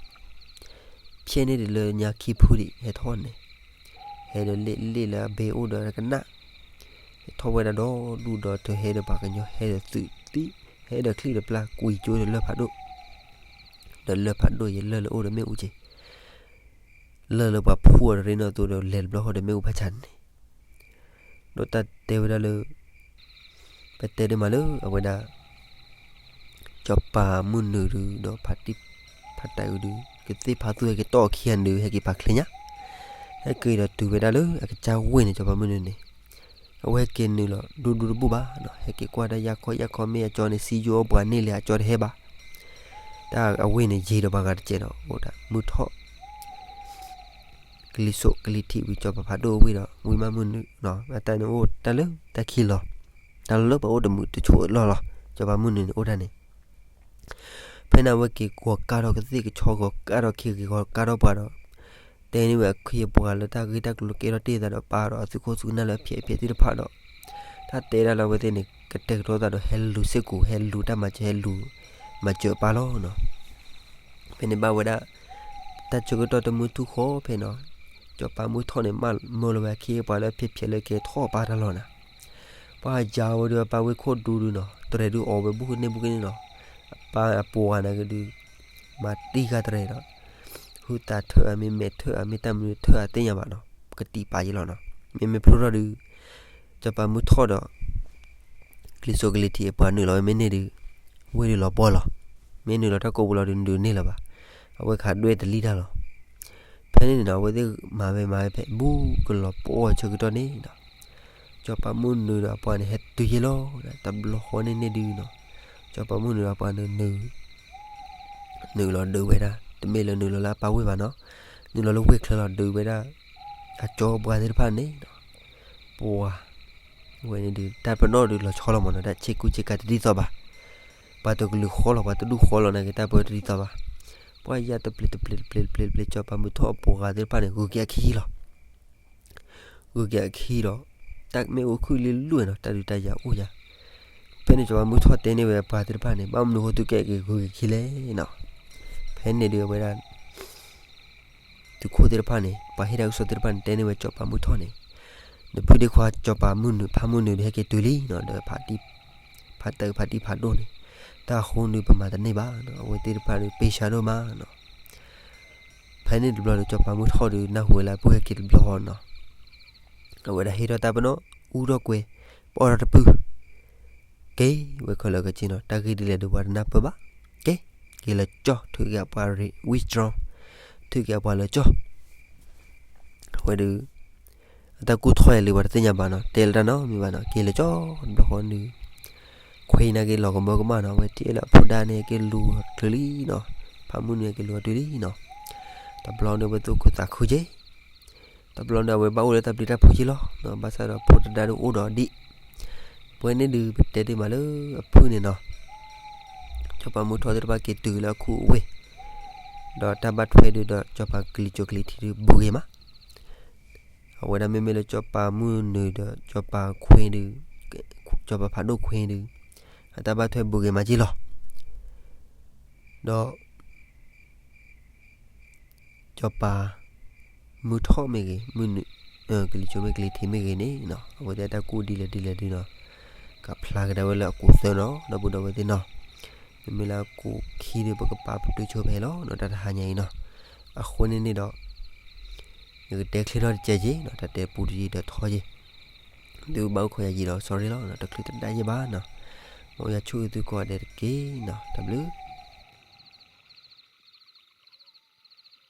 ဖျဲးန့ၢ်ဒံးလၢညါခံဖုဒံး ဟဲထီၣ်န့ၣ်, ဟဲဒီးလ့ၣ်လ့ၣ်လၢအဘ့အိၣ်ဒီးကနၣ်, ဟဲထီၣ်ဝဲဒၣ်ဒီဒူၣ်ဒီထၢ ဟဲဒီးပှၤကညီ ဟဲဒီးသုးသံ, ဟဲဒီးချံၣ်ဒီးပျၢ် ကွံာ်ကၠိဒီးလၢၢ်ဖးဒိၣ်, ဒီးလၢၢ်ဖးဒိၣ်ယလၢၢ်လၢအိၣ်ဒီးမ့ၣ်အူက့ၤ လၢၢ်လၢပှၤဖှူအီၤတရ့နီၣ်သိဒီး လဲၤတဘျီဃီဒီးမ့ၣ်အူဖးဆါန့ၣ်, ဒီးတၢ်တဲဝဲဒၣ်လၢ ပတဲဒ်မးလၢအဝဲဒၣ် စီၤပၤမုၢ်နုာ်ဒုး ဒီးဖါတံၢ်ဖါတၢ်အုးဒုး ကသ့ၣ်ဖးသူၣ်ဟဲက့ၤတီၢ်အခံဂၤဒုး ဟဲက့ၤပာ်ချ့ညါ, ဟဲက့ၤဒီးတုၤဝဲဒၣ်လၢအကစၢ်ဝ့ၢ်န့ၣ် စီၤပၤမုၢ်နုာ်န့ၣ်, အဝဲဟဲက့ၤနုာ်လီၤဒူဒူတဘူၣ်ဘၣ်နီၤ, ဟဲက့ၤကွၢ်တၢ်ယၢ်ခီယၢ်ခီ မ့ၢ်အကၠီန့ၣ် စံယိအပှၤန့ၣ်လဲၣ် အကၠီတဟဲဘၣ်, တၢ်အဝ့ၢ်န့ၣ် ယံာ်ဒီးပှၤဂၤတစဲးဒီး အိၣ်ဒၣ်မုၢ်ထီၣ် ကလံၤစိးကလံၤထံးဝံၤ စီၤပၤဖးဒိၣ်ဝံၤဒီး ဝံၤမးမုၢ်နုာ်နီၤ, အတၢ်န့ၣ်အိၣ်တၢ်လၢတၢ်ခံလီၤ, တၢ်လၢပှၤအိၣ်တမုာ်တဆူၣ်အလီၢ်လီၤ, စီၤပၤမုၢ်နုာ်န့ၣ်အိၣ်တၢ်န့ၣ်, ဖဲန့ၣ်အဝဲက့ၤဂီၤကၢ်ထီၣ်ကသ့ၣ်ကဆီ ဂီၤကၢ်ထီၣ်ခံဂ့ၤ ဂီၤကၢ်ထီၣ်ပှၤဒီး တဲန့ၢ်ဝဲအခ့အပှၤလၢတၢ်ဂ့ၢ်တၢ်ကျိၤကဲထီၣ်တ့ၢ်သးဒီး ပာ်ဒီးအသုးခိၣ်သုးနၢ်လၢအဖျဲးအဖျဲးသ့ၣ်တဖၣ်ဒီး တၢ်တဲဒၣ်လၢအဝဲသ့ၣ်န့ၣ် ကတဲာ်ကတီၤသးဒီးဟဲလူၤစ့ၢ်ကီး ဟဲလူၤတၢ်မၤစၢၤ ဟဲလူၤမၤစၢၤအပၢ်လီၤနီၤ. ဖဲန့ၣ်ဘၣ်ဝဲဒၣ် တၢ်ဆၢကတီၢ်တမုၢ်ထူၣ်ဃီဖဲနီၤ, စီၤပၤမုၢ်ထီၣ်န့ၣ် မၢလီၤဝဲအခ့အပှၤလၢအဖျဲးဖျဲးလၢကဲထီၣ်အပၢ်တၢ်လီၤနီၤ. ပှၤယၤဝဲဒီးအပၢ်ဝ့ၢ်ခိၣ်ဒူဒုနီၤ, တြဲၤဒုးအီၣ်ဝဲဘူးကန့ၢ်ဘူးကန့ၢ်နီၤ, အပၢ်အပှၤနာ်က့ဒုး မၤတံၢ်ဃာ်တြဲၤဒီး ဟုသးထၢၣ်ဧါ မ့ၢ်မဲာ်ထၢၣ်ဧါ မ့ၢ်တၢ်မနုၤထၢၣ်ဧါ သ့ၣ်ညါဘၣ်နီၤ, ကတံာ်ပာ်ယံလီၤနီၤ. မ့မ့ၢ်ဖျိထီၣ်ဒုး စီၤပၤမုၢ်ထီၣ်ဒီး ကလံၤစိးကလံၤထံးအပှၤနုာ်လီၤဝဲမ့ၢ်န့ၢ်ဒုး ဝ့ၢ်ဒုးလီၤပှီၢ်လီၤ. မ့ၢ်နုာ်လီၤတၢ်ကိးပူၤလီၤဒုး နုာ်န့ၢ်လၢၤဘၣ်. အဝဲခးဒွဲၣ်တလံတၢ်လီၤ. ဖဲန့ၣ်န့ၣ်နီၤ အဝဲသ့ၣ်မၤဝဲမၤဝဲဖဲ ဘူးကလီၤပှီၢ်ဆၢကတီၢ်န့ၣ်နီၤ, စီၤပၤမုၢ်နုာ်ဒီးအပှၤန့ၣ် ဟဲတုၤယ့ၢ်လီၤ, တဘျီဃီန့ၣ်န့ၣ်ဒုးနီၤ, စီၤပၤမုၢ်နုာ်ဒီးအပှၤန့ၣ် နုာ်လီၤဒုးဝဲဒၣ် တမ့ၢ်လၢနုာ်လီၤလၢအပၢ်ဝ့ၢ်ဘၣ်နီၤ, နုာ်လီၤလၢဝ့ၢ်ချၢလီၤဒုးဝဲဒၣ် အကၠီပှၤသ့ၣ်တဖၣ်န့ၣ်နီၤ, ပှၤ ဝဲန့ၣ်ဒုး တၢ်ပနီၣ်ဒုးလီၤဆီလီၤမးနီၤ, တၢ်ဆ့ကူဆ့ကၤတဒ်သိးဘၣ်, ပှၤတကလုာ်ဃီလီၤ ပှၤတဒူၣ်ဃီလီၤနာ်က့ တၢ်ပၢတဒ်သိးဘၣ်, ပှၤယၤတပျ့ၤတပျ့ၤတပျ့ၤတပျ့ၤတပျ့ၤ စီၤပၤမုၢ်ထီၣ်အပှၤသ့ၣ်တဖၣ်န့ၣ် ဂုၤက့ၤအခံလီၤ ဂုၤက့ၤအခံဒီး တၢ်မ့ၢ်အိၣ်ခုၣ်လံလွံၢ်နီၤ, တၢ်ဒုးတၢ်ယၤအိၣ်ယၤ. ဖဲန့ၣ်စီၤပၤမုၢ်ထီၣ်တဲန့ၢ်ဝဲအပှၤသ့ၣ်တဖၣ်န့ၣ် ဘၣ်မနုၤဃိသုကအဲၣ်က့ၤဂုၤက့ၤခံလဲၣ်နီၤ. ဖဲန့ၣ်ဒုးအဝဲဒၣ် သုးခိၣ်သ့ၣ်တဖၣ်န့ၣ် ပှၤဟ့ၣ်တၢ်ကစီၣ်သ့ၣ်တဖၣ်န့ၣ် တဲန့ၢ်ဝဲစီၤပၤမုၢ်ထီၣ်န့ၣ်, နဖုဒ့ခွါစီၤပၤမုၢ်နုာ်ဖးမုၢ်နုာ်ဒီးဟဲက့ၤတုၤလံနီၤ, ဒီးဖးတၢ်ဖးတံၢ်ဖးဒိၣ်န့ၣ်, တၢ်အဃိန့ၣ်ပမၤတန့ၢ်ဘၣ်နီၤ, အဝဲသ့ၣ်တဖၣ်န့ၣ် ပ့ၢ်ဆါဒိၣ်မးနီၤ. ဖဲန့ၣ်တဘျီဒီးစီၤပၤမုၢ်ထီၣ်ဒီး နၢ်ဟူဝဲလၢအပုၢ်ဟဲက့ၤတဘျီဃီနီၤ, အဝဲဒၣ်ဟ့ၣ်ထီၣ်တၢ်ပနီၣ် အူထီၣ်ကွဲၤ ပအီၣ်ထီၣ်တပုၢ် က့ၤဝဲခဲလၢာ်ခဲဆ့နီၤ, တၢ်ဂ့ၢ်ဒ်လဲၣ်ဒီးပှၤတနၢ်ပၢၢ်ဘၣ်, က့ၤ က့ၤလၢကၠီၣ် ထုးက့ၤအပှၤ withdraw ထုးက့ၤအပှၤလၢကၠီၣ်. အဝဲဒုး အတၢ်ကူၣ်ထီၣ်ယၤလံ ပှၤတသ့ၣ်ညါဘၣ်နီၤ, တဲလၢတၢ်နီတမံၤဘၣ်နီၤ, က့ၤလၢကၠီၣ်တဘျီဃီန့ၣ် ခွံနာ်က့ၤလီၤကမၢကမၣ်နီၤ, အဝဲထံၣ်လၢအဖိဒါန့ၣ် ဟဲက့ၤလူၤချုးလံနီၤ, ဖးမုၢ်နုာ်ဟဲက့ၤလူၤအီၤတုၤလံနီၤ. တဘျီန့ၣ်အဝဲသ့ၣ်အိၣ်ခိးသးခုက့ၤ တဘျီန့ၣ် အဝဲဘၣ်အိၣ်လၢတၢ်ပျံၤတၢ်ဖုးက့ၤလီၤ, ဘၣ်ဆၣ်ဒီးဖိတဒါဒုးအိၣ်ဒီးဒံး. ပဝဲန့ၣ်ဒုး ပတဲဒ်မးလၢအဖုၣ်န့ၣ်နီၤ, စီၤပၤမုၢ်ထီၣ်သ့ၣ်တဖၣ်က့ၤတုၤလၢအခူအဝ့ၢ်, ဒီးတၢ်ဘၣ်ထွဲဒုးဒီး စီၤပၤကလံၤစိးကလံၤထံးဒုး ဘူးဂ့ၤမး. အဝဲဒၣ်မ့မ့ၢ်လၢစီၤပၤမုၢ်နုာ်ဒီး စီၤပၤခွ့ဒုး, စီၤပၤဖးဒိၣ်ခွ့ဒုး, အတၢ်ဘၣ်ထွဲဘူးဂ့ၤမးက့ၤလီၤ. ဒီး စီၤပၤ မုၢ်ထီၣ်မ့ၢ်ဂ့ၤ, မုၢ်နုာ်, ကလံၤစိးမ့ၢ်ကလံၤထံးမ့ၢ်ဂ့ၤန့ၣ်နီၤ, အဝဲသ့ၣ်တၢ်ကူၣ်ဒ်လဲၣ်ဒ်လဲၣ်ဒုးနီၤ, ကဖျါကဒါဝဲလၢအကူးသၢနီၤ, ဒီပုၢ်ဒီဝဲၢ်သ့ၣ်နီၤ, မ့မ့ၢ်လၢအကူးခံဒုး ပကပာ်ပတုာ်ဆိဖဲလီၤနီၤ, တၢ်တဟါညါအံၤနီၤ. အဃိန့ၣ်န့ၣ်ဒီး ယကတဲချ့ထီၣ်တကဲက့ၤနီၤ, တၢ်တဲပူတယံၤဒီးထီက့ၤ သုဘၣ်အိၣ်ခိးယၤယံာ်ဒီး sorry လီၤ, တချုးတဒါယဲၢ်ဘၣ်နီၤ, မ်ယွၤဆိၣ်ဂ့ၤသုကိးဂၤဒဲးတက့ၢ်နီၤ, တၢ်ဘျုး